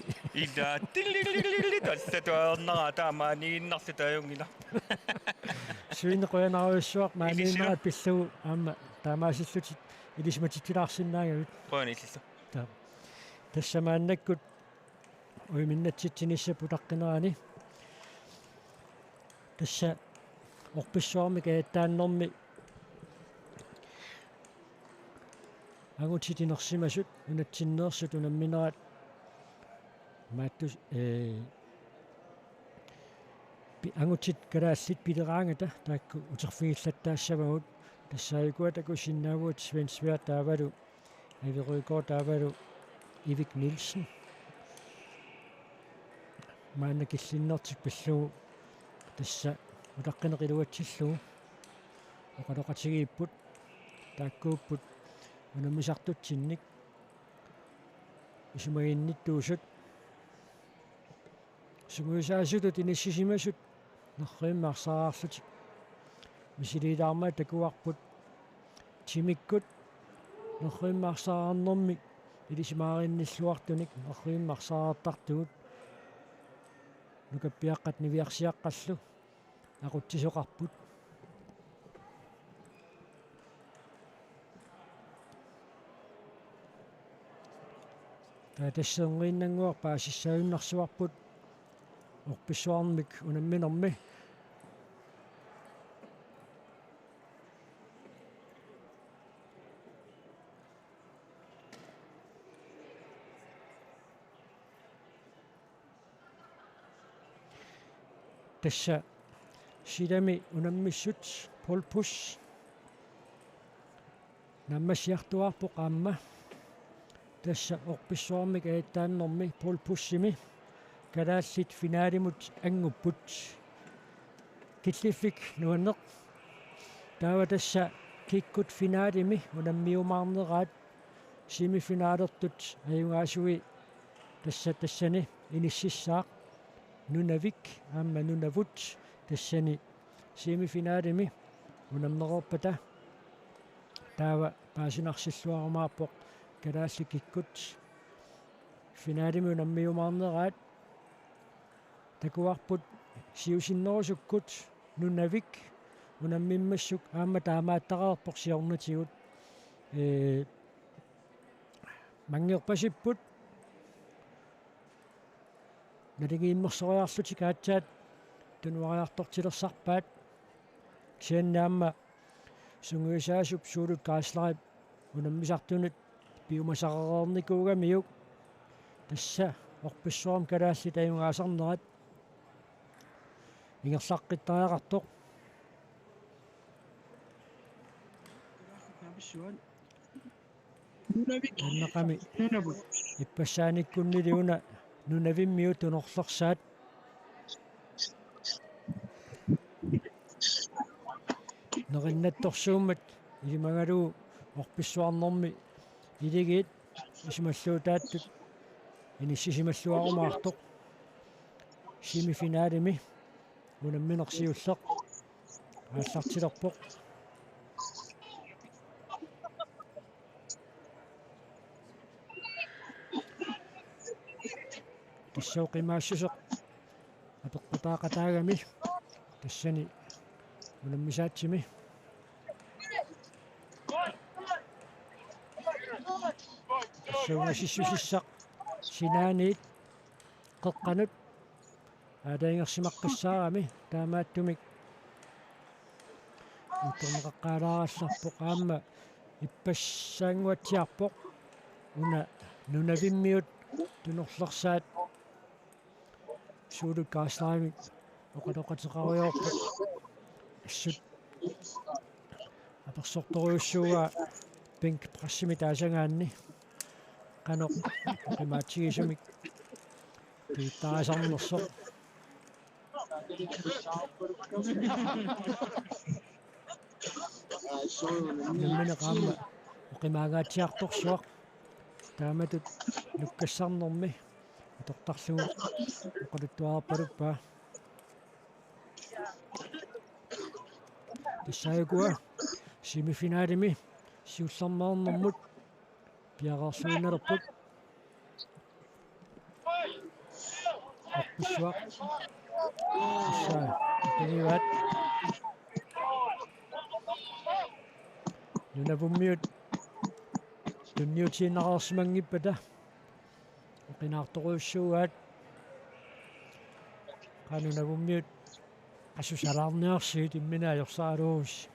Ilaa, tillillillilli, allatut ajornera taamaaniinnarluta ajunngilaq. Suini qujanarujussuaq maaniinnerat pillugu aamma taamaasillutit ilisimatitsilaarsinnaagavit. Qujanaq illillu. Taa. Tassa maannakkut uiminnatsitsinissap utaqqinerani. Tassa orpissuarmik ajattaannermi angutit inersimasut nunatsinneersut unamminerat maattus, eh, pi-, angutit kalaallit pileraangata taakku uterfigillattaassavagut, tassaajuku takusinnaavugut Svend Svea taavalu Avi Rygaard taavalu Ivik Nielsen. Maanna killinnertik pillugu tassa utaqqineq iluatsillugu oqaloqatigiipput, taakkuupput unammisartutsinnik isumaginnittuusut. Sungiusaasutut inissisimasut nerrivimmik arsaraarlutik misiliilaarmata takuarput timikkut nerrivimmik arsaraarnermik ilisimaarinnilluartunik nerrivimmik arsaraartartugut nukappiaqqat niviarsiaqqallu aqutsisoqarput. Taava tassa erniinnannguaq paasissaaginnarsuarput orpissuarmik unamminermi. Tassa silami unammissut Paul Push naammassiartuaarpoq aamma. Tassa orpissuarmik ajattaannermi Paul Pushimi kalaallit finalimut angupput. Killiffik nuanneq. Taava tassa kikkut finalimi unammiumaarneraat semifinalertut ajugaasui tassa tassani inississaaq Nunavik aamma Nunavut tassani semifinalimi unammereerpata taava paasinarsilluarumaarpoq kalaallit kikkut finalimi unammiumaarneraat. Takuarput siusinnerusukkut Nunavik unammimmassuk aamma taamaattareerpoq siornatigut. Ee, manngerpasipput nalingiimmersoriarlutik aatsaat tunuariartortilersarpaat. Kisianni aamma sungiusaasup Suulut Geislerip unammisartunut piumasarereernikuugamiuk tassa orpissuarmi kalaallit ajugaasarnerat ingerlaqqittariaqartoq. Nunavik. Nunaqami. Nunavut. Ippassaanikkut una Nunavimmiut tunorlersaat. Nerinnattorsuummat ilimagalugu orpissuarnermi iligiit isumalluutaattut inissisimalluarumaartoq. Semifinalimi unamminersiulleq aallartilerpoq. Tassa oqimaassuseq apeqqutaaqataagami tassani unammisaatsimi. Tunngasissusissaq sinaaniit qeqqanut aalajangersimaqqissaarami, taamaattumik uuttorneqaqqaalaarallarpoq. Aamma ippassaannguatsiarpoq, una Nunavimmiut tunorlersaat Suulut Geislarimik oqaloqateqarujoorput. Assut apersortorujussuuaa bænkpressimik taasagaanni qanoq oqimaatsigisumik pigittaarisarnersoq. Nammineq aamma oqimaangaatsiartorsuaq taamatut nukkassarnermi atortarlugu oqaluttuarpaluppaa. Tassa ukua semifinalimi siullermeernermut piareersuinnalerput. Orpissuaq. Tassa tunniuaat. Nunavummiut tunniutiinnarsimanngippata oqinaartorujussuugaat. Qaa Nunavummiut asusalaarniarsigit, imminut ajorsaraluarussi.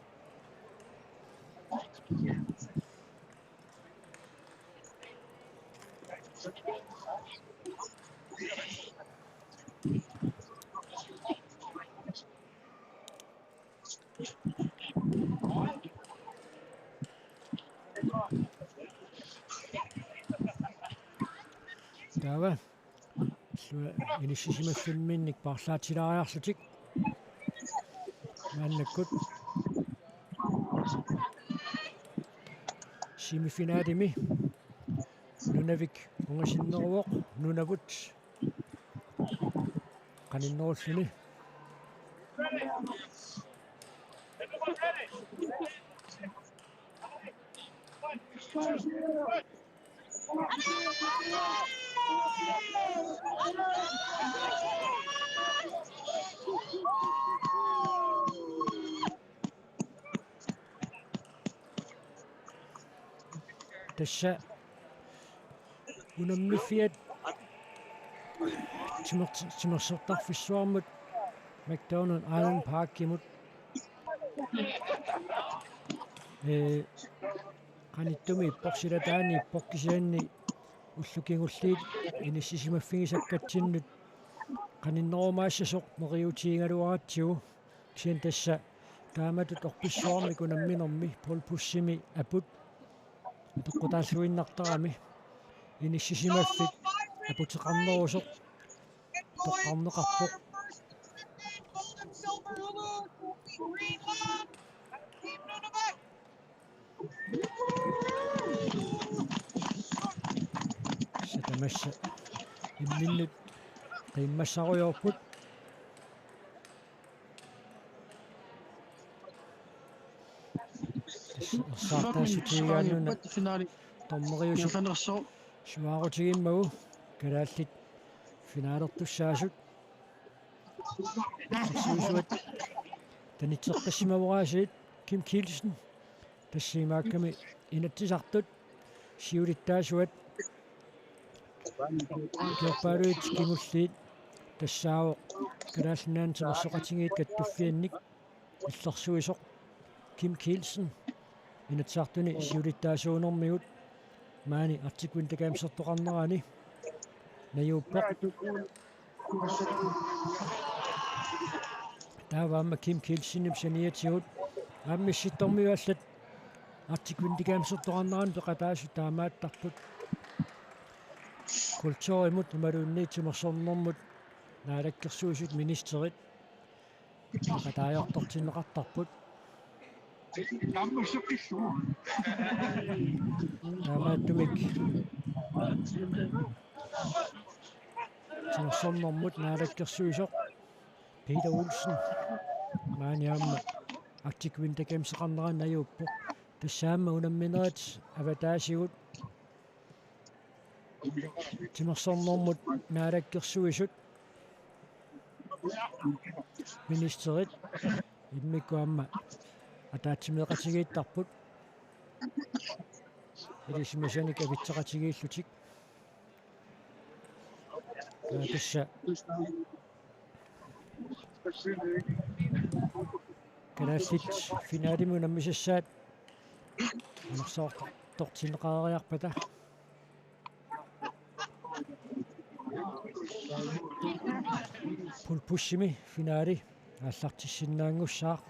Taava inissisimaffimmik paarlaatsilaariarlutik maannakkut semifinalimi Nunavik ungasinneruvoq, Nunavut qaninnerulluni. Tassa unammiffiat timer-, timersortarfissuarmut McDonald Island Parkimut. Ee, qanittumi ipporsilataani ippoq, kisianni ullut kingulliit inissisimaffigisakkatsinnut qaninnerumaassasoq neriuutigigaluaratsigu. Kisianni tassa taamatut orpissuarmik unamminermi pole positionimi aput atoqqutaalluinnartarami inissisimaffik aputeqarnerusoq toqqarneqarpoq. Tassa tamassa imminnut qiimmassarujoorput. Tassa ersaartaassutigaanuuna dommeriusup suaarutigimmagu kalaallit finaalertussaasut. Assersuisuat tanitseqqissimavoq aasiit Kim Kielsen. Tassa imaakkami Inatsisartut siulittaasuat ukiorpaaluit kingulliit tassaavoq Kalaallit Nunaanni Timersoqatigiit Kattuffiannik illersuisoq Kim Kielsen Inatsisartuni siulittaasuunermigut maani Arctic Winter Gamesertoqarnerani najuuppoq. Taava aamma Kim Kielsenip saniatigut aamma Issittormiut allat Arctic Winter Gamesertoqarnerani peqataasut taamaattarput. Kulturimut imaluunniit timersornermut naalakkersuisut ministerit peqataajartortinneqartarput. Taamaattumik timersornermut naalakkersuisoq Peter Olsen maani aamma Arctic Winter Gameseqarnerani najuuppoq. Tassa aamma unamminerit avataasigut timersornermut naalakkersuisut ministerit immikkut aamma ataatsimeeqatigiittarput. Ilisimasanik avitseqatigiillutik. Aa, tassa kalaallit finaalimut unammisassaat anersaartortinneqareeriarpata. Pulpussimi finaali aallartissinnaanngussaaq.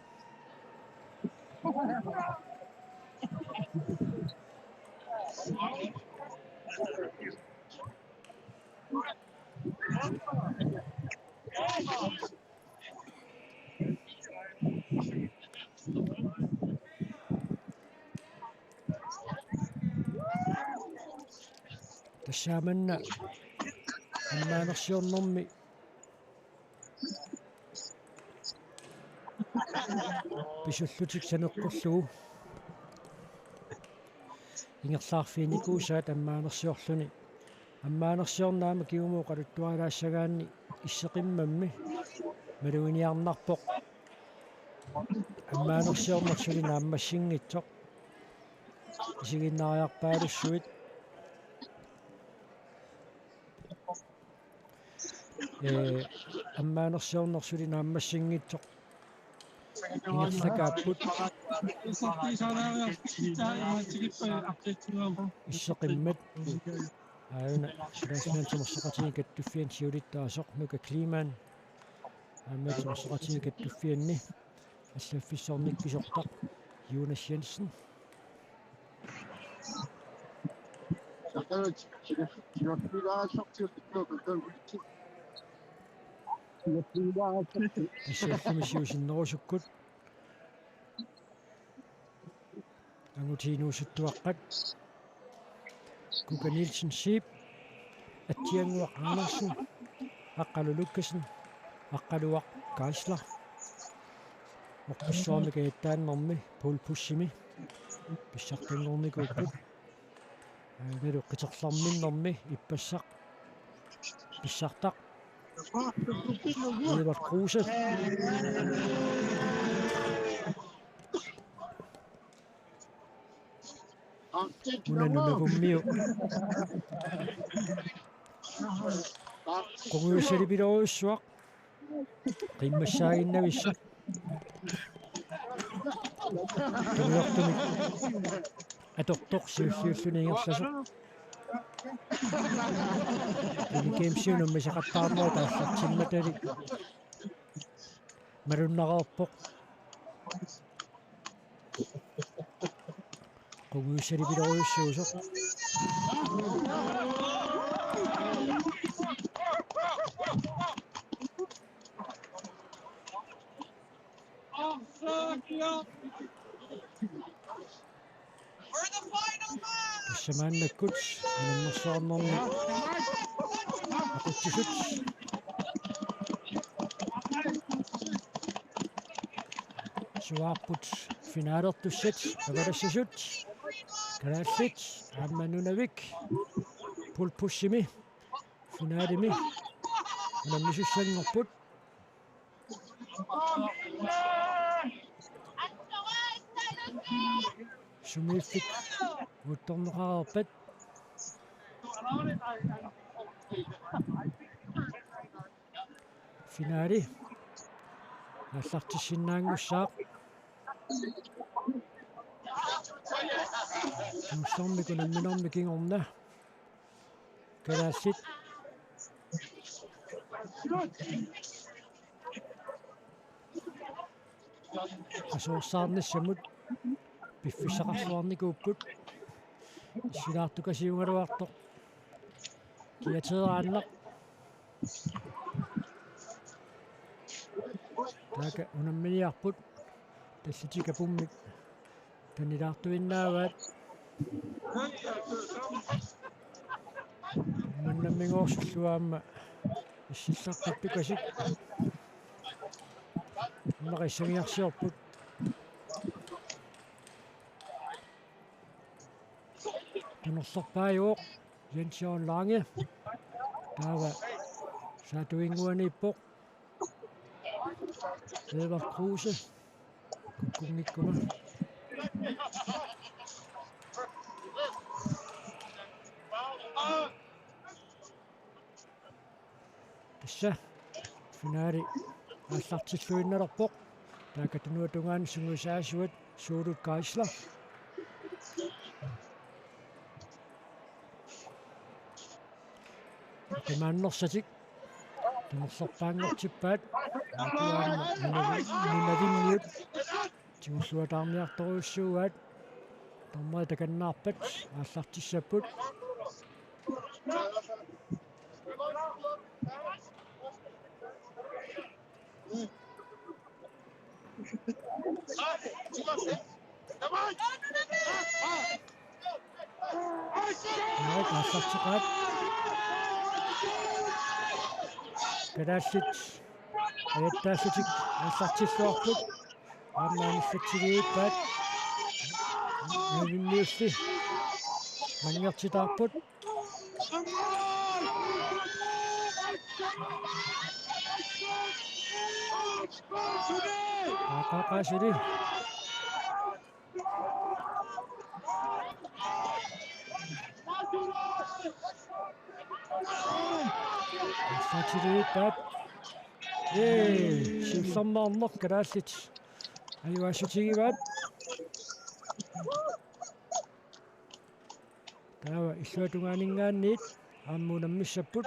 Tassaamanna ammaanersiornermi pisullutik saneqqullugu ingerlaarfiinikuusaat ammaanersiorluni. Ammaanersiorneq aamma kingumut oqaluttuarilaassagaanni isseqimmammi maluginiarnarpoq. Ammaanersiorneq suli naammassinngitsoq. Isiginnaariarpaalussuit. Ee, ammaanersiorneq suli naammassinngitsoq. Ingerlakaapput. Isseqimmat. Aajuna Kalaallit Nunaanni Timersoqatigiit Kattuffianni siulittaasoq Nuka Kleemann. Aamma Timersoqatigiit Kattuffianni allaffissorneq pisortaq Jonas Jensen. Tassa ullumi siusinnerusukkut. Angutit inuusuttuaqqat. Kuka Nielsen Zeeb, Atsiannguaq Andersen, Aqqalu Lukassen, Aqqaluaq Geisler. Orpassuarmi kajattaannermi pole pushimi pissartanngornikuupput. Aanalu qiterlerminnermi ippassaq pissartaq. Edvard Kruse. Una nunavummiu. Qungujussalipilorujussuaq. Qimmassaaginnavissaq. Tuniortumik atortoq siulliulluni ingerlasoq. Pini Gamesiunut misaqattaarnerat aallartimmatalik. Malunnareerpoq. Qungujussalipilorujussuusoq. Tassa maannakkut unammersuarnermi aqutsisut. Suaarput finaalertussat avalassasut. Kalaallit aamma Nunavik pole pushimi finaalimi unammisussanngorput. Sumiiffik uuttorneqareerpat. Finaali aallartissinnaanngussaaq. Siullermik unamminermi kingorna. Kalaallit qasuersaarnissamut piffissaqarluarnikuupput. Issilaartukasiugaluartoq kiateeraannaq. Taaka unamminiarput tallitik apummik tanilaartuinnaavaat. Mannammiguusullu aamma issillaqqittukasik. Immaqa issangiarsiorput. Tunerlerpaajuvoq Jens Jørgen Lange. Taava saatuinnguaniippoq. Edvard Kruse. Kukkunngikkuma. Tassa finale aallartilluinnalerpoq. Taakku tunuata tungaanut sungiusaasuat Suulut Geisler. Qimaannersatik tunersorpaanngortippaat. Aakuaanna nunavimmiut tigulluataarniartorujussuugaat. Dommeri takannaarpat aallartissapput. Aallarteqaat. Kalaallit ajattaallutik aallartilluarput. Aamma anillatsilivippaat. Nunavimmiulli manngertitaarput. Qaaqaaq suli. Aallartilivippaat. Ee, siullermeerneq kalaallit ajuaassutigivaat. Taava illuatungaaninngaanniit aamma unammissapput.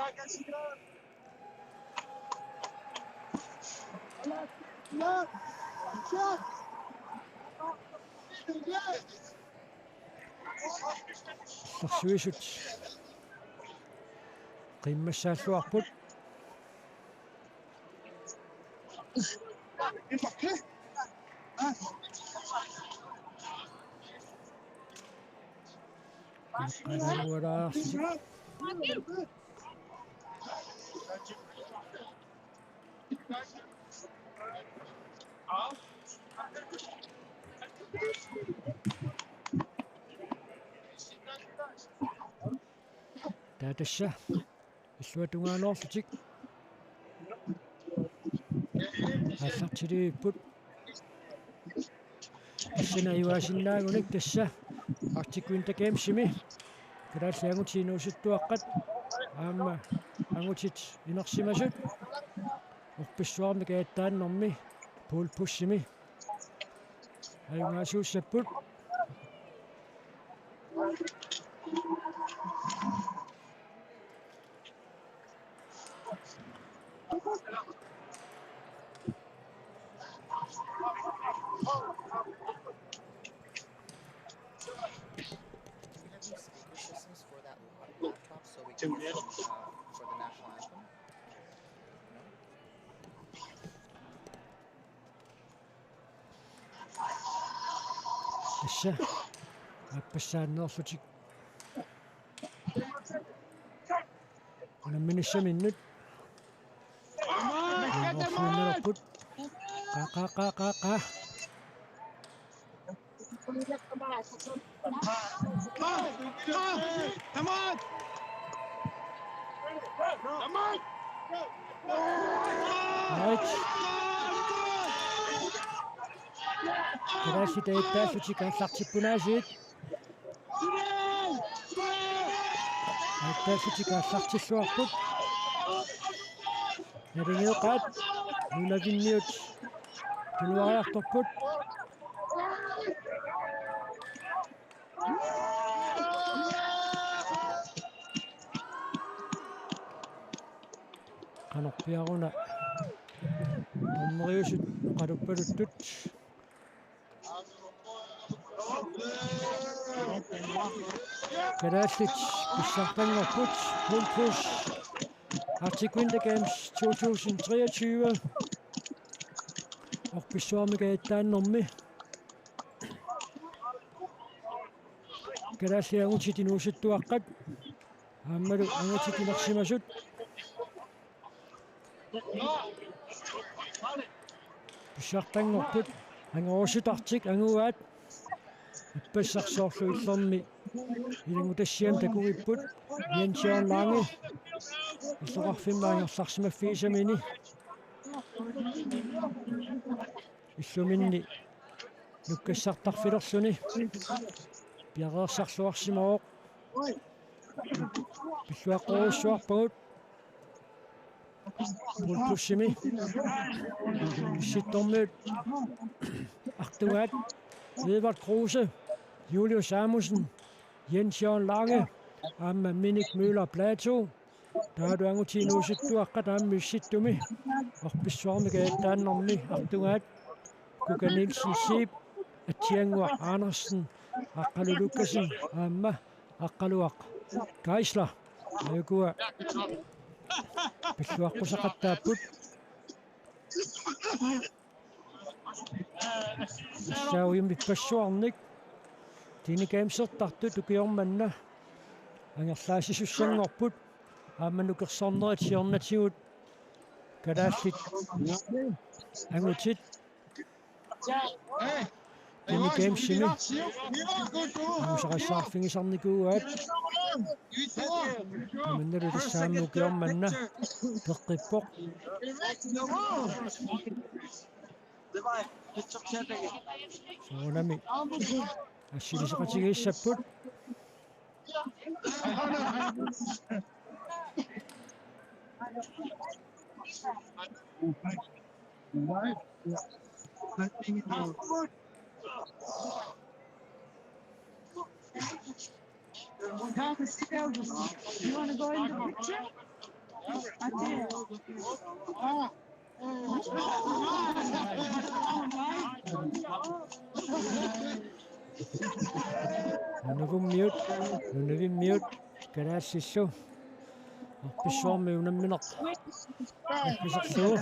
Illersuisut qiimmassaalluarput. Taava tassa illuatungaanuarlutik aallartiliipput. Tassani ajugaasinnaagunik tassa Arctic Winter Gamesimi kalaallit angutit inuusuttuaqqat aamma angutit inersimasut orpissuarmik ajattaannermi pole pushimi ajugaasuussapput. Do we have any speaker systems for that la-, laptop so we can use them, uh, for the national anthem? No? Tassa aappassaanneerlutik unamminissaminnut. Qa, qa, qa, qa, qa. Right. Kalaallit ajattaallutik aallartipput aasiit. Ajattaallutik aallartilluarput. Naligiinnarpaat nunavimmiut tunuariartorput. Qanorpiaruna dommeriusut oqaluppaluttut. Kalaallit pissartanngorput Pole Push Arctic Winter Games to tusind treogtyve. Orpissuarmik ajattaannermi kalaallit angutit inuusuttuaqqat aammalu angutit inersimasut pissartanngorput. Angorusutartik anguaat ippassaq soorlu illermi ilanngutassiami takugipput Jens Jørgen Lange illoqarfimmi angerlarsimaffigisamini. Illuminni nukkassartarfilerluni piareersarluarsimavoq. Pilluaqqorujussuarpagut. Poul Buschimi. Issittormiut artugaat. Edvard Kruse, Julius Samuelsen, Jens Jørgen Lange, aamma Minik Møller Platou. Taavalu angutit inuusuttuaqqat aamma Issittumi. Orpissuarmi kajattaannarmi artugaat. Kuka Nielsen Zeeb, Atsiannguaq Andersen, Aqqalu Lukassen, aamma Aqqaluaq Geisler. Aajukua pilluaqqusaqattaapput. Tassa ujumippassuarnik. Tini Gamesertartut ukioq manna angerlaasisussanngorput. Aamma nukersornerit siornatigut kalaallit angutit Tini Gamesimi. Angusaqassaarfigisarnikuuaat. Tamannalu tassa aamma ukioq manna peqqippoq. Soorunami assiliseqatigiissapput. You want to go in the picture? I did. Nunavummiut, Nunavimmiut, kalaallillu. Orpissuarmi unammineq. Orpiserlugu.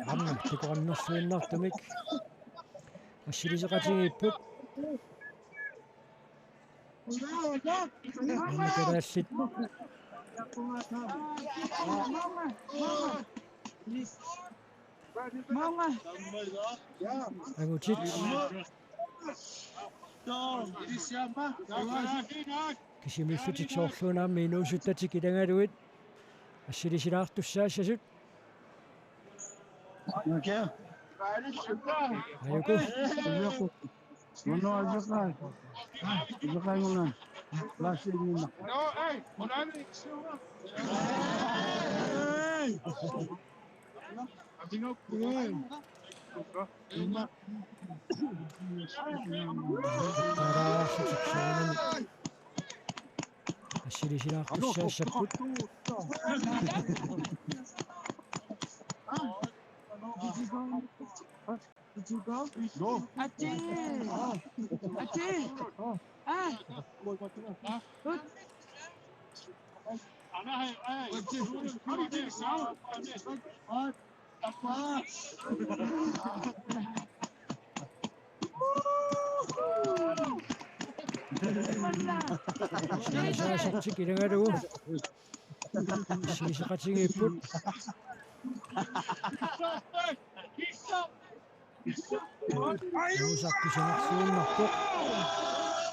Aamma, takoqarnersuinnartumik. Assiliseqatigiipput. Aamma kalaallit. Angutit. Kisimiillutik soorluuna aamma inuusuttatik ilagalugit assilisilaartussaassasut. Ajuku. Assilisilaaqqussaassapput. Did you go? Go. Ati. Ati. Ah. Saasortik ilagalugu. Siisaqatigiipput. Nuusaq kusanarsuinnarpoq.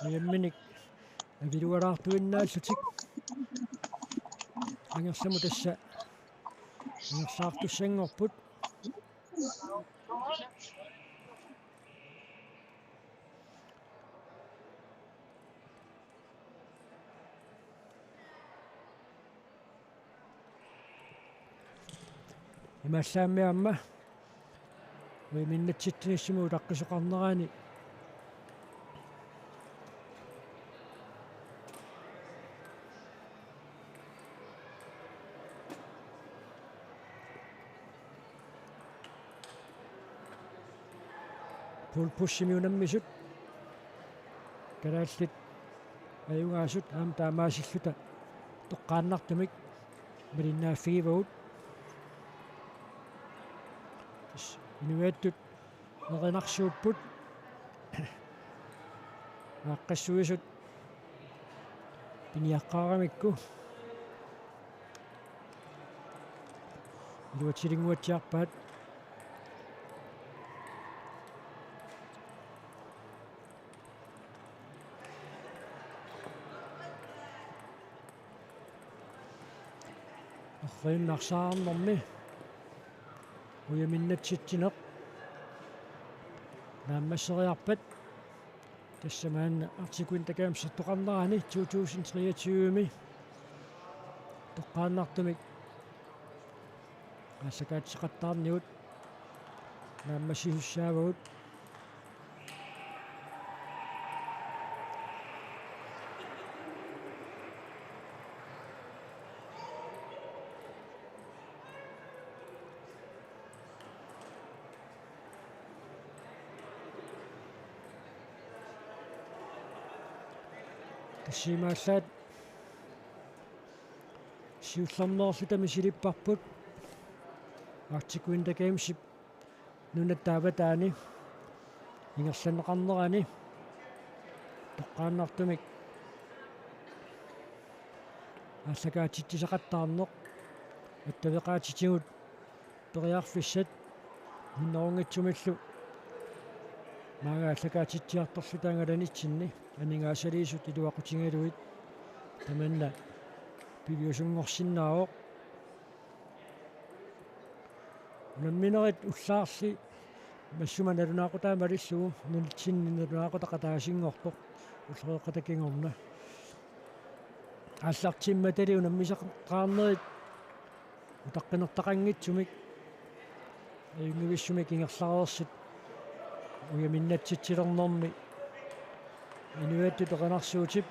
Ujamminik avilualaartuinnaallutik. Angersamut tassa angerlaartussanngorput. Imaallaammi aamma ujaminnatsitsinissamut utaqqisoqarnerani. Poul Buschimi unammisut. Kalaallit ajugaasut aamma taamaasilluta toqqaannartumik malinnaaffigivagut. Inuiattut nerinarsuupput. Aaqqissuisut piniaqqaaramikku. Iluatsilinnguatsiarpaat. Arriinnarsaanermi ujaminnatsitsineq naammasseriarpat. Tassa maanna Arctic Winter Games toqqarnerani to tusind treogtyve-mi toqqaannartumik aallakaatitseqattaarnigut naammassisussaavagut. Tassa imaallaat siullermeerluta misilipparput Arctic Winter Gamesip nunatta avataani ingerlanneqarnerani toqqaannartumik aallakaatitsisaqattaarneq attaveqaatitigut periarfissat minnerunngitsumillu maanga aallakaatitsiartorluta angalanitsinni aningaasaliisut iluaqutigalugit tamanna piviusunngorsinnaavoq. Unamminerit ullaarli massuma nalunaaqutaa malillugu nunatsinni nalunaaqutaq ataasinngortoq ulloqeqqata kingorna. Aallartimmatali unammisaqaarnerit utaqqinertaqanngitsumik ajunngivissumik ingerlareersut ujaminnatsitsilernermi inuiattut erinarsuutip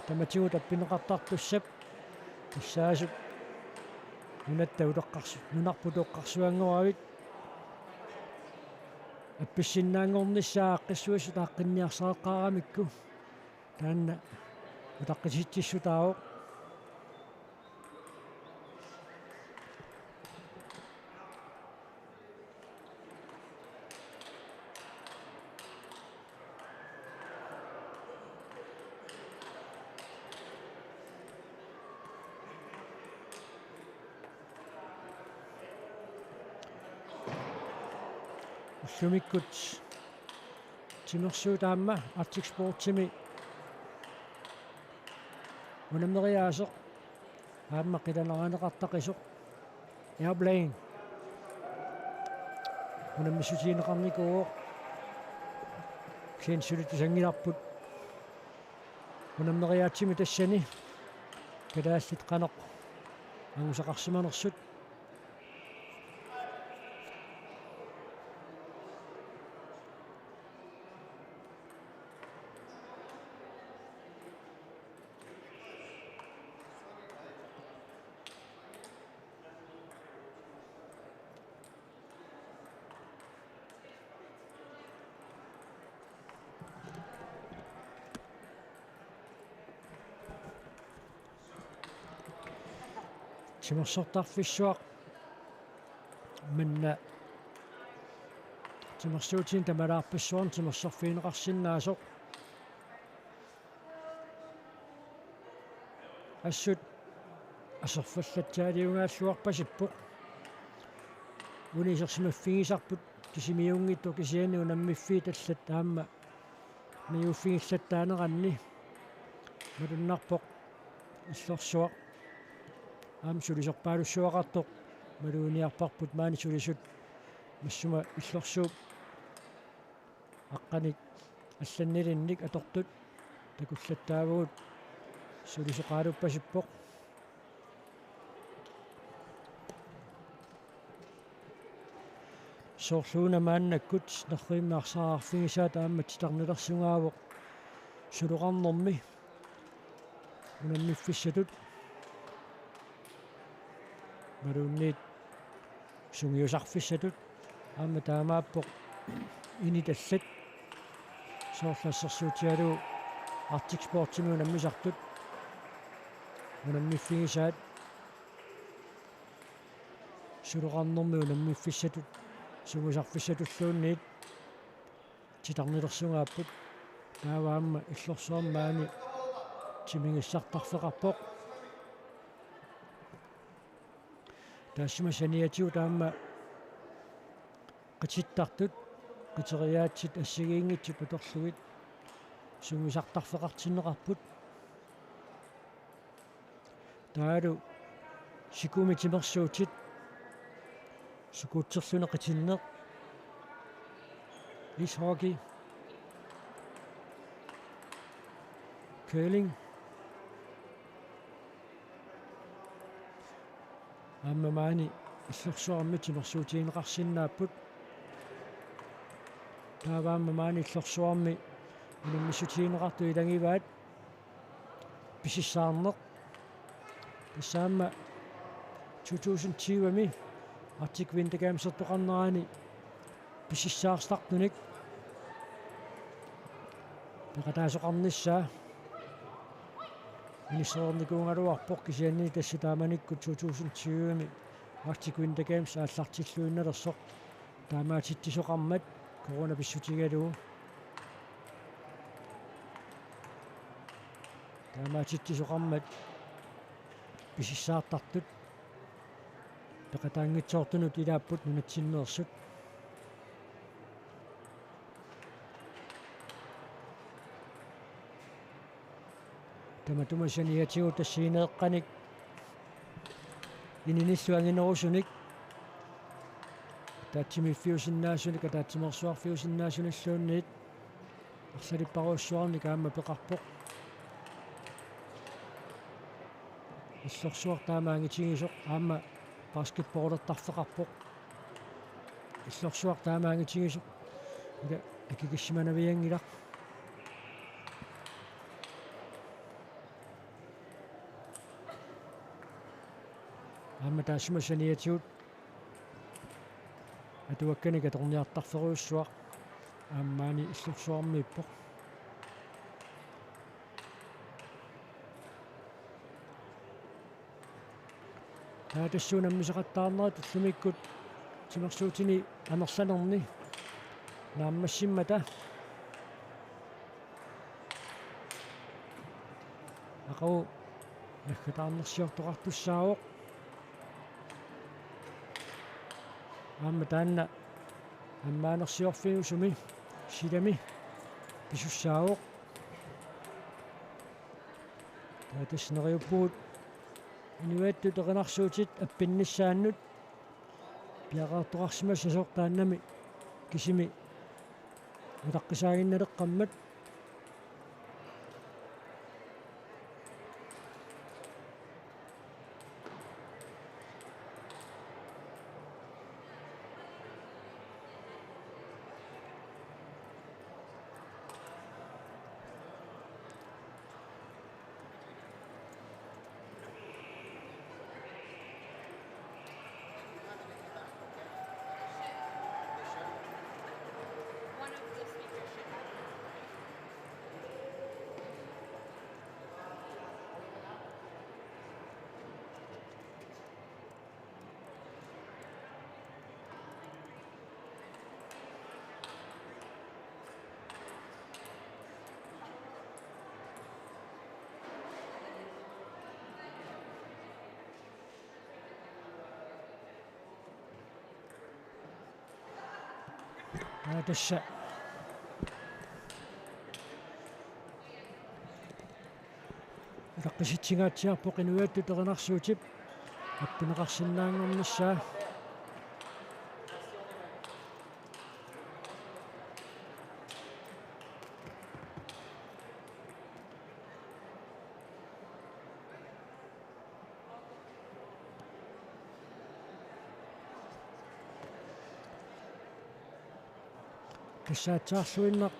tamatigut appineqartartussap tassaasut nunatta utoqqarsu-, nunarput utoqqarsuanngoravit appissinnaanngornissaa aaqqissuissuta aaqqinniarsaraqqaaramikku taanna utaqqisitsissutaavoq. Ullumikkut timersuut aamma Arctic Sportsimi unammeriaaseq aamma qilanaarineqartaqisoq Airplane unammissutigineqarnikuuvoq. Kisianni suli tusanngilarput unammeriaatsimi tassani kalaallit qanoq angusaqarsimanersut. Timersortarfissuaq manna timersuutinik tamalaarpassuarnik timersorfigineqarsinnaasoq. Assut aserfallatsaaliugaalluarpasippoq. Uni isersimaffigisarput kisimiunngitsoq kisianni unammiffiit allat aamma najuuffigillattaaneranni malunnarpoq illorsuaq aamma sulisorpaalussuaqartoq maluginiarparput maani sulisut massuma illorsuup aqqanik allannilinnit atortut takullattaavagut sulisoqaaluppasippoq. Soorluuna maannakkut nerrivimmi arsaq arfigisaat aamma titarnilersugaavoq suloqarnermi unammiffissatut imaluunniit sungiusarfissatut aamma taamaappoq init allat soorlu assersuutigalugu Arctic Sportsimi unammisartut unammiffigisaat suloqarnermi unammiffissatut sungiusarfissatulluunniit titarnilersugaapput. Taava aamma illorsuarmi maani timigissartarfeqarpoq. Taassuma saniatigut aamma qitittartut qiteriaatsit assigiinngitsut atorlugit sungiusartarfeqartinneqarput. Taavalu sikumi timersuutit skuuterluni qitinneq, ishockey, Curling. Aamma maani Illorsuarmi timersuutigineqarsinnaapput. Taava aamma maani Illorsuarmi unammissutigineqartut ilagivaat pisissaarneq. Tassa aamma to tusind tyve-mi Arctic Winter Gamesertoqarnerani pisissaartartunik peqataasoqarnissaa inissereernikuugaluarpoq, kisianni tassa taamanikkut to tusind tyve-mi Arctic Winter Games aallartilluinnalersoq taamaatitsisoqarmat, corona pissutigalugu. Taamaatitsisoqarmat pisissaartartut peqataanngitsoortunut ilaapput nunatsinneersut. Tamatuma saniatigut tassaagineqarneq ininillu anginerusunik, ataatsimiiffiusinnaasunik, ataatsimeersuarfiusinnaasunilluunniit arlalipparujussuarnik aamma peqarpoq. Illorsuaq taama angitigisoq aamma basketballertarfeqarpoq. Illorsuaq taama angitigisoq ila akikissimanavianngilaq. Aamma taassuma saniatigut atuakkanik atorniartarferujussuaq aamma maani Illorsuarmiippoq. Taava tassa unammisaqattaarnerit ullumikkut timersuutini amerlanerni naammassimmata aqagu naggataarnersiortoqartussaavoq. Aamma taanna ammaanersiorfiusumi silami pisussaavoq. Taava tassa neriuppugut inuiattut erinarsuutit appinnissaannut piareertoqarsimassasoq taannami kisimi utaqqisaaginnaleqqammat. Aa, tassa utaqqisitsingaatsiarpoq inuiattut erinarsuutip appineqarsinnaanngornissaa. Tassa aatsaarluinnaq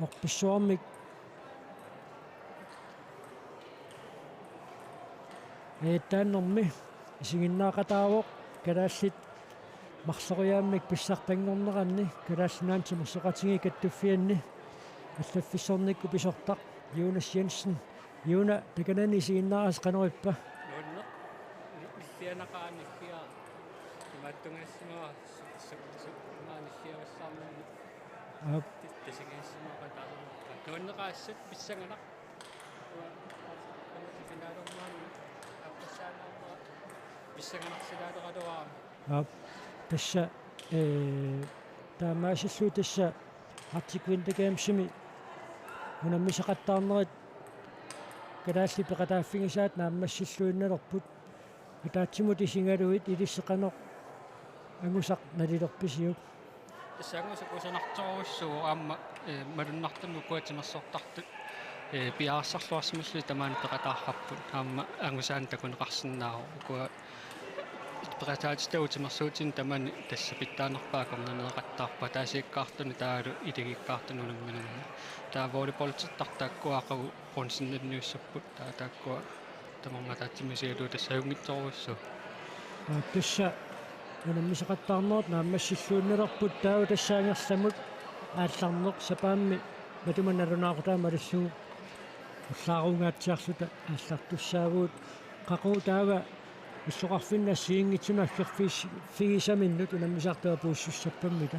orpissuarmik ajattaannermi isiginnaaqataavoq kalaallit marloriaammik pissartanngorneranni Kalaallit Nunaanni Timersoqatigiit Kattuffianni allaffissornikkut pisortaq Jonas Jensen. Juna, takanani isiginnaarasi qanoq ippa? Nuanneq, ni-, nillianaqaaq, nilliaq. Imaattungaassimava su-, su-, su-, ima nilliavassaarnermi. Aap. Ti-, tisigiissimava qataarumaarpa. Nuanneqaassat pissanganaq. Ua, ua, ua, finaalermaanni. Appassaanaarma. Pissanganarsilaaleralua. Aap, tassa, ee, taamaasilluni tassa Arctic Winter Gamesimi unammisaqattaarnerit kalaallit peqataaffigisaat naammassilluinnalerput. Ataatsimut isigalugit ilissi qanoq angusaq nalilerpisiuk? Tassa angusa kusanartorujussuuvoq aamma, eh, malunnartumik ukua timersortartut, eh, piareersarluarsimallugit tamaani peqataarparput aamma angusaannik takuneqarsinnaavoq ukua peqataatitavut timersuutinik tamani tassa pitsaanerpaat akornanneeqattaarput ataasiakkaartunik taavalu ilikikkaartunik unamminermi. Taava volleyballertartut taakkua aqagu bronzeniunniussapput taava taakkua tamarmik ataatsimut isigalugu tassa ajunngitsorujussuuvoq. Aa, tassa unammisaqattaarnerup naammassilluunnerput taava tassa angerlamut aallarneq sapaammi matuma nalunaaqutaa malillugu ullaarungaatsiarluta aallartussaavugut. Qaqugu taava illoqarfinni assigiinngitsunut aggerfis-, figisaminnut unammisartut apuussussappammita?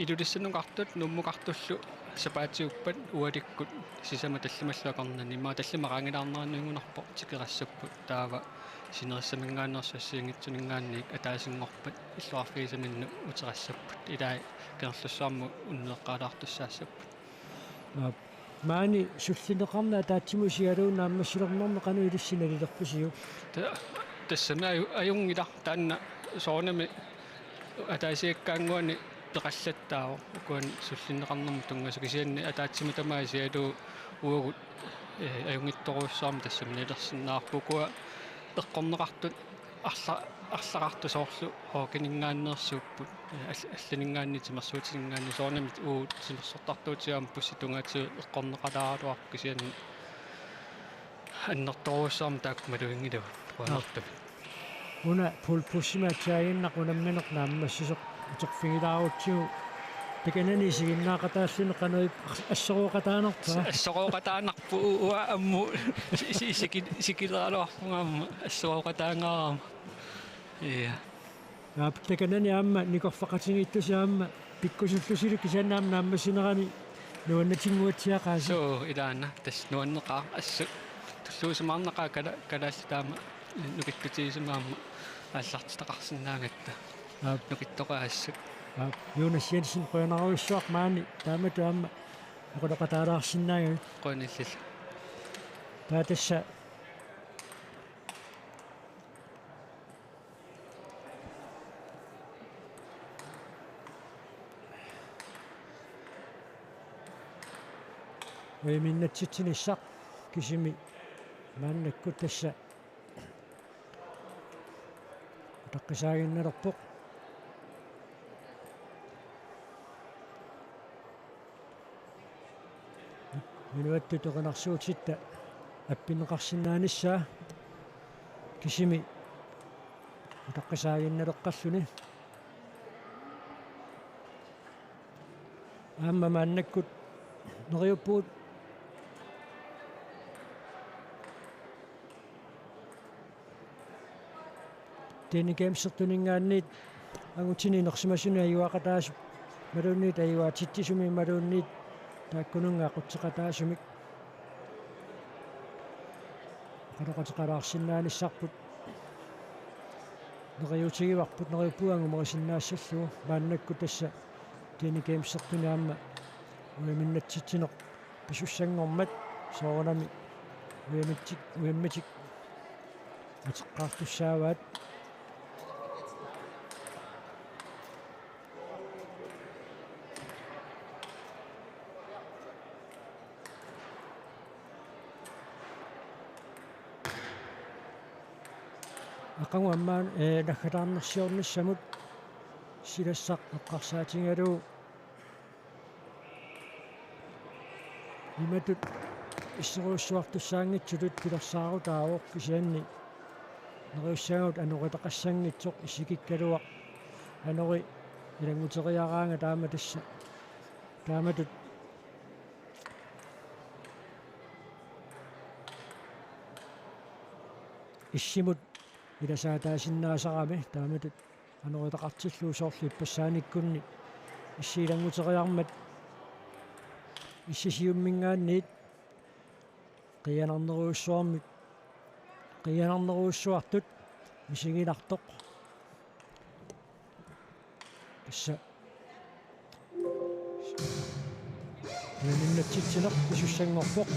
Ilulissanukartut Nuummukartullu sapaatiuppat ualikkut sisamat tallimallu akornanni, immaqa tallimat qaangilaarneranniungunarpoq, tikerassapput taava sinerissaminngaanneersut assigiinngitsuninngaanniit ataasinngorpat illoqarfigisaminnut uterassapput. Ilai Kangerlussuarmut unnueqqaalaartussaassapput. Aap. Maani sullinneqarneq ataatsimut isigalugu naammassilernermi qanoq ilissi nalilerpisiuk? Ta-, tassami aju-, ajunngilaq taanna soorunami ataasiakkaannguani peqallattaavoq ukuani sullinneqarnermut tunngasoq kisianni ataatsimut tamaat isigalugu uagut, eh, ajunngitsorujussuarmik tassami nalilersinnaavarput ukua eqqorneqartut arla-, arlaqartut soorlu hockeyninngaanneersuupput, eh, all-, allaninngaanniit timersuutininngaanniit soorunami uagut timersortartuutigut aamma bussit tungaatigut eqqorneqalaaraluarput kisianni annertoorujussuarmik taakku maluginngilagut qujanartumik. Una Poul Buschimik atsaaginnaq unammineq naammassisoq uterfigilaarutsigu takanani isiginnaaqataalluni qanoq ip-, assorooqataanarpa? Assorooqataanarpoq u-, uanga ammut isi-, isi-, isikileraluarpunga aamma assorooqataangaarama. Ja. Aap, takanani aamma nikorfaqatigiittusi aamma pikkusullusilu kisianni aamma naammassinerani nuannatinnguatsiaqaasi. Suu, ilaana tassa nuanneqaaq assut tulluusimaarnaqaaq kala-, kalaallit taama nukittutigisimaammat aallartitaqarsinnaagatta. Aap. Nukittoqaat assut. Aap, Jonas Jensen qujanarujussuaq maani taamatut aamma oqaloqataalaarsinnaagavit. Qujanillit. Taava tassa ujaminnatsitsinissaq kisimi maannakkut tassa utaqqisaaginnalerpoq. Inuiattut erinarsuutitta appinneqarsinnaanissaa kisimi utaqqisaaginnaleqqalluni. Aamma maannakkut neriuppugut Deni Gamesertuninngaanniit angutini inersimasuni ajuaqataasut imaluunniit ajuaatitsisumik imaluunniit taakkununnga aqutseqataasumik oqaloqateqalaarsinnaanissarput neriuutigivarput neriuppugut angumerisinnaassallugu maannakkut tassa Deni Gamesertuni aamma ujaminnatsitsineq pisussanngormat soorunami ujamitsik, ujamitsik ateqqaartussaavaat. Aqagu aamma, eh, naggataarnersiornissamut silassaq eqqarsaatigalugu imatut isserujussuartussaanngitsutut pilersaarutaavoq kisianni neriussagaanut anoritaqassanngitsoq isikikkaluaq anori ilannguteriaraangat aamma tassa taamatut issimut ilasaataasinnaasarami taamatut anoritaqartillugu soorlu ippassaaniikkunni issi ilannguteriarmat issisiumminngaanniit qiianarnerujussuarmik qiianarnerujussuartut misiginartoq. Tassa ujaminnatsitsineq pisussanngorpoq.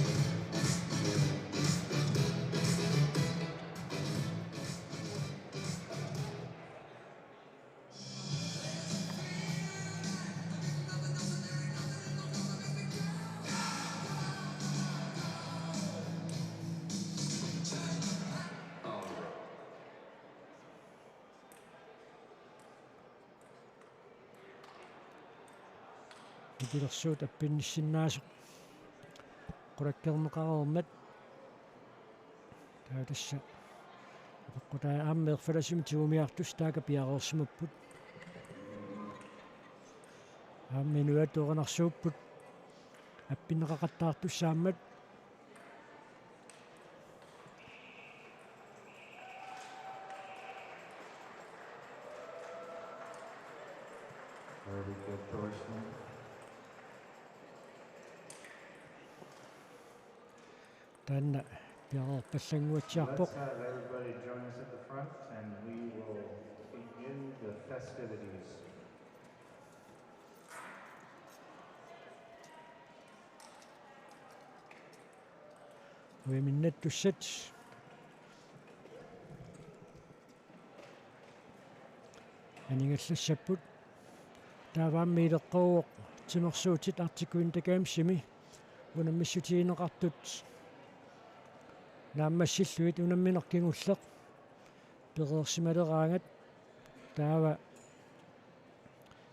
Pilersuut appinnissinnaasoq qulakkeerneqareermat. Taava tassa apeqqutaa aamma erfalasumik tigumiartussaq taakku piareersimapput. Aamma inuiattut erinarsuupput appinneqaqattaartussaammat. Very good, Thorsten. Taanna piareerpallannguatsiarpoq. Let's have everybody join us at the front and we will begin the festivities. Uiminnattut aningallassapput. Taava aamma ileqqoruvoq timersuutit Arctic Winter Gamesimi unammissutigineqartut naammassillugit unammineq kingulleq pereersimaleraangat. Taava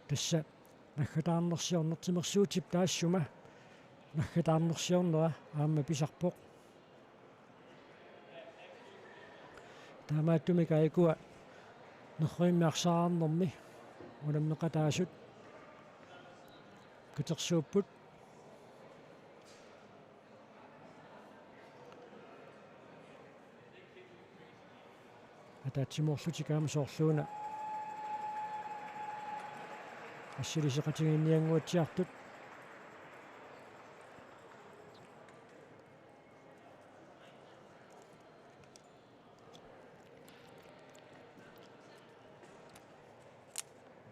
tassa naggataarnersiorneq timersuutip taassuma naggataarnersiornera aamma pisarpoq. Taamaattumik ikua nerrivimmi arsaarnermi unammeqataasut katersuupput. Ataatsimoorlutik aamma soorluuna assiliseqatigiinniannguatsiartut.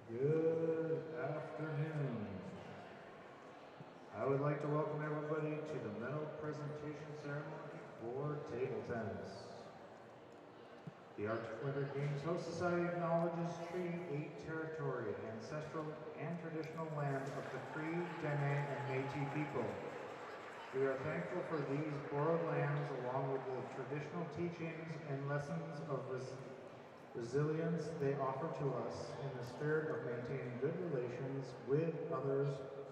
Good afternoon. I would like to welcome everybody to the medal presentation ceremony for table tennis. The Arctic Winter Games Host Society acknowledges Treaty eight territory, ancestral and traditional land of the Cree, Dene, and Métis people. We are thankful for these borrowed lands along with the traditional teachings and lessons of res- resilience they offer to us in the spirit of maintaining good relations with others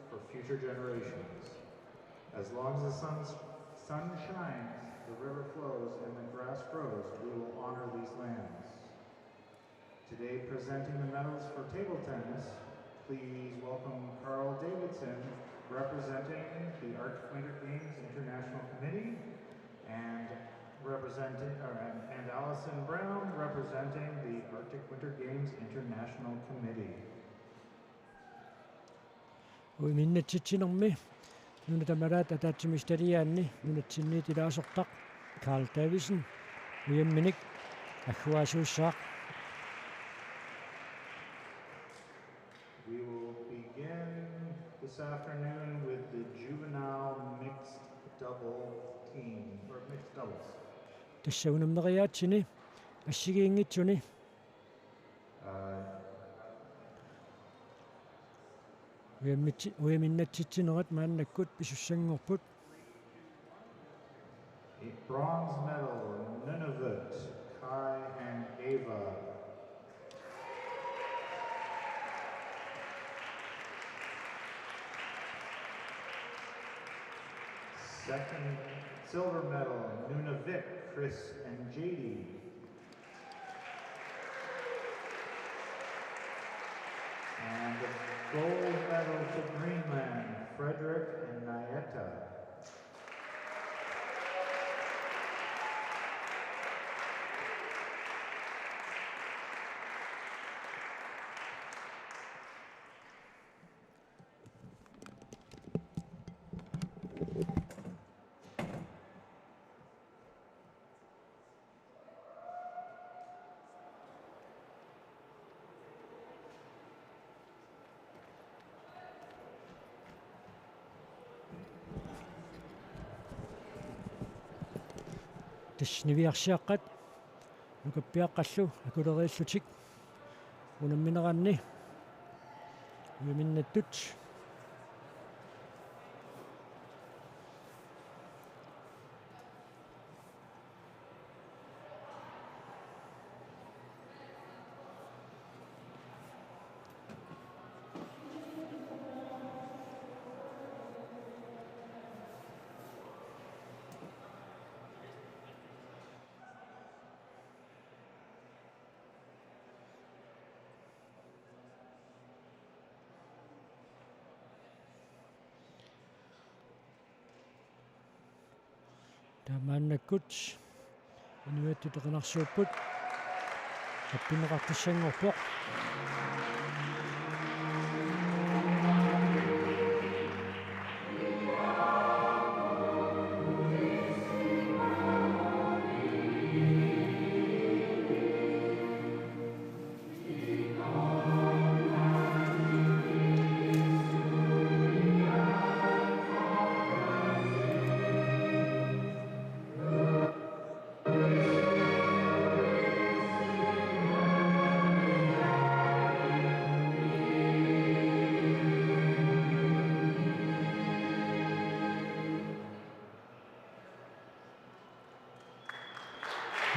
for future generations. As long as the sun, sun shines, the river flows, and the grass grows, we will honor these lands. Today, presenting the medals for table tennis, please welcome Carl Davidson, representing the Arctic Winter Games International Committee, and representing, or, and, and Allison Brown, representing the Arctic Winter Games International Committee. Uiminnatsitsinermi nuna tamalaat ataatsimiititaliaanni nunatsinniit ilaasortaq Carl Davidsen ujamminik agguaasuussaaq. We will begin this afternoon with the juvenile mixed double team, or mixed doubles. Tassa unammeriaatsini assigiinngitsuni. Uh, Ujamitsi-, ujaminnatsitsinerat maannakkut pisussanngorput. Bronze medal, Nunavut, Kai and Ava. Second, silver medal, Nunavik, Chris and J D. And the gold medal to Greenland, Frederick and Nyetta. Tassa niviarsiaqqat nukappiaqqallu akuleriillutik unammineranni ujaminnattut. Taamaannakkut inuiattut erinarsuupput. Appinneqartussanngorpoq.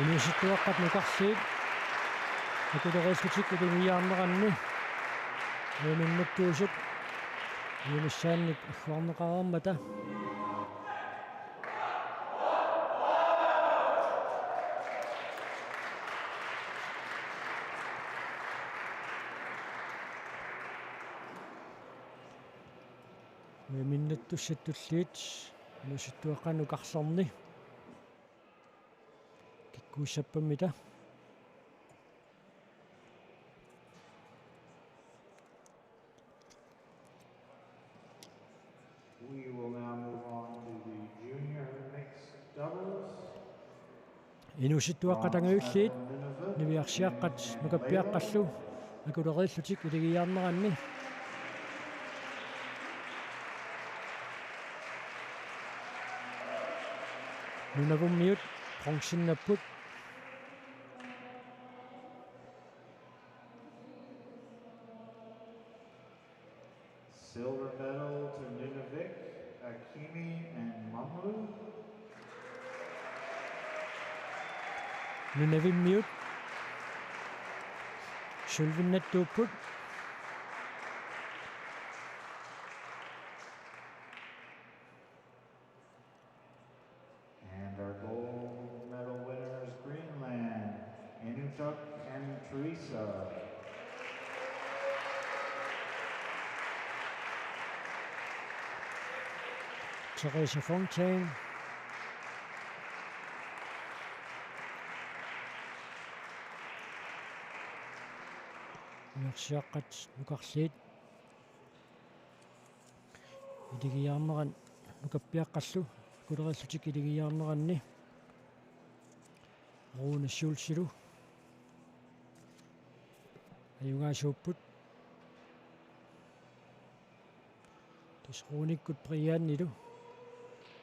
Inuusuttuaqqat nukarliit akuleriillutik iligiiaarneranni uiminnattuusut uimissaannik agguarneqareermata. Uiminnattussat tulliit inuusuttuaqqat nukarlerni kikkuussappammita. We will now move on to the junior mixed doubles. Inuusuttuaqqat angajulliit niviarsiaqqat nukappiaqqallu akuleriillutik iligiiaarneranni. Nunavummiut bronzennaapput. Silver medal to Nunavik, Akimi and Mamlu. Nunavimmiut sølvinnattuupput. And our gold medal winners, Greenland, Inutuk and Teresa. Teresa Fontaine. Inuusuttuaqqat nukarliit iligiiaarneranni nukappiaqqallu akuleriillutik iligiiaarneranni Rune Schulzilu ajugaasuupput. Tassa Runikkut Brianilu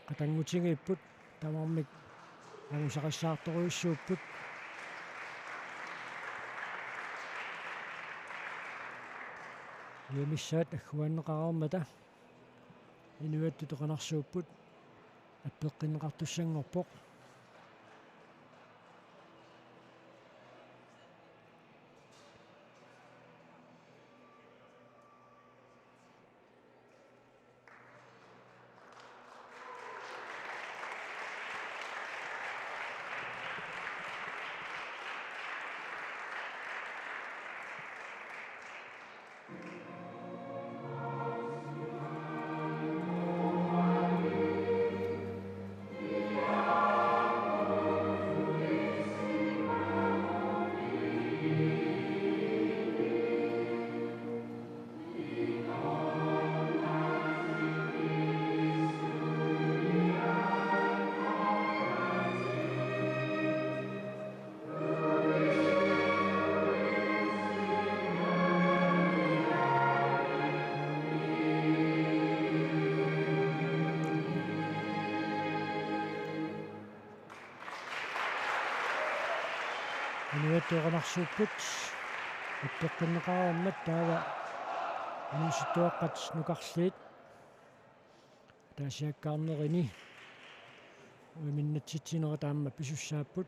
qatanngutigiipput, tamarmik angusaqassaartorujussuupput. Uimissaat agguarneqareermata inuiattut erinarsuupput, appeqqinneqartussanngorpoq. Inuiattut erinarsuupput, appeqqinneqareermat taava inuusuttuaqqat nukarliit ataasiakkaarnerini uiminnatsitsinerat aamma pisussaapput.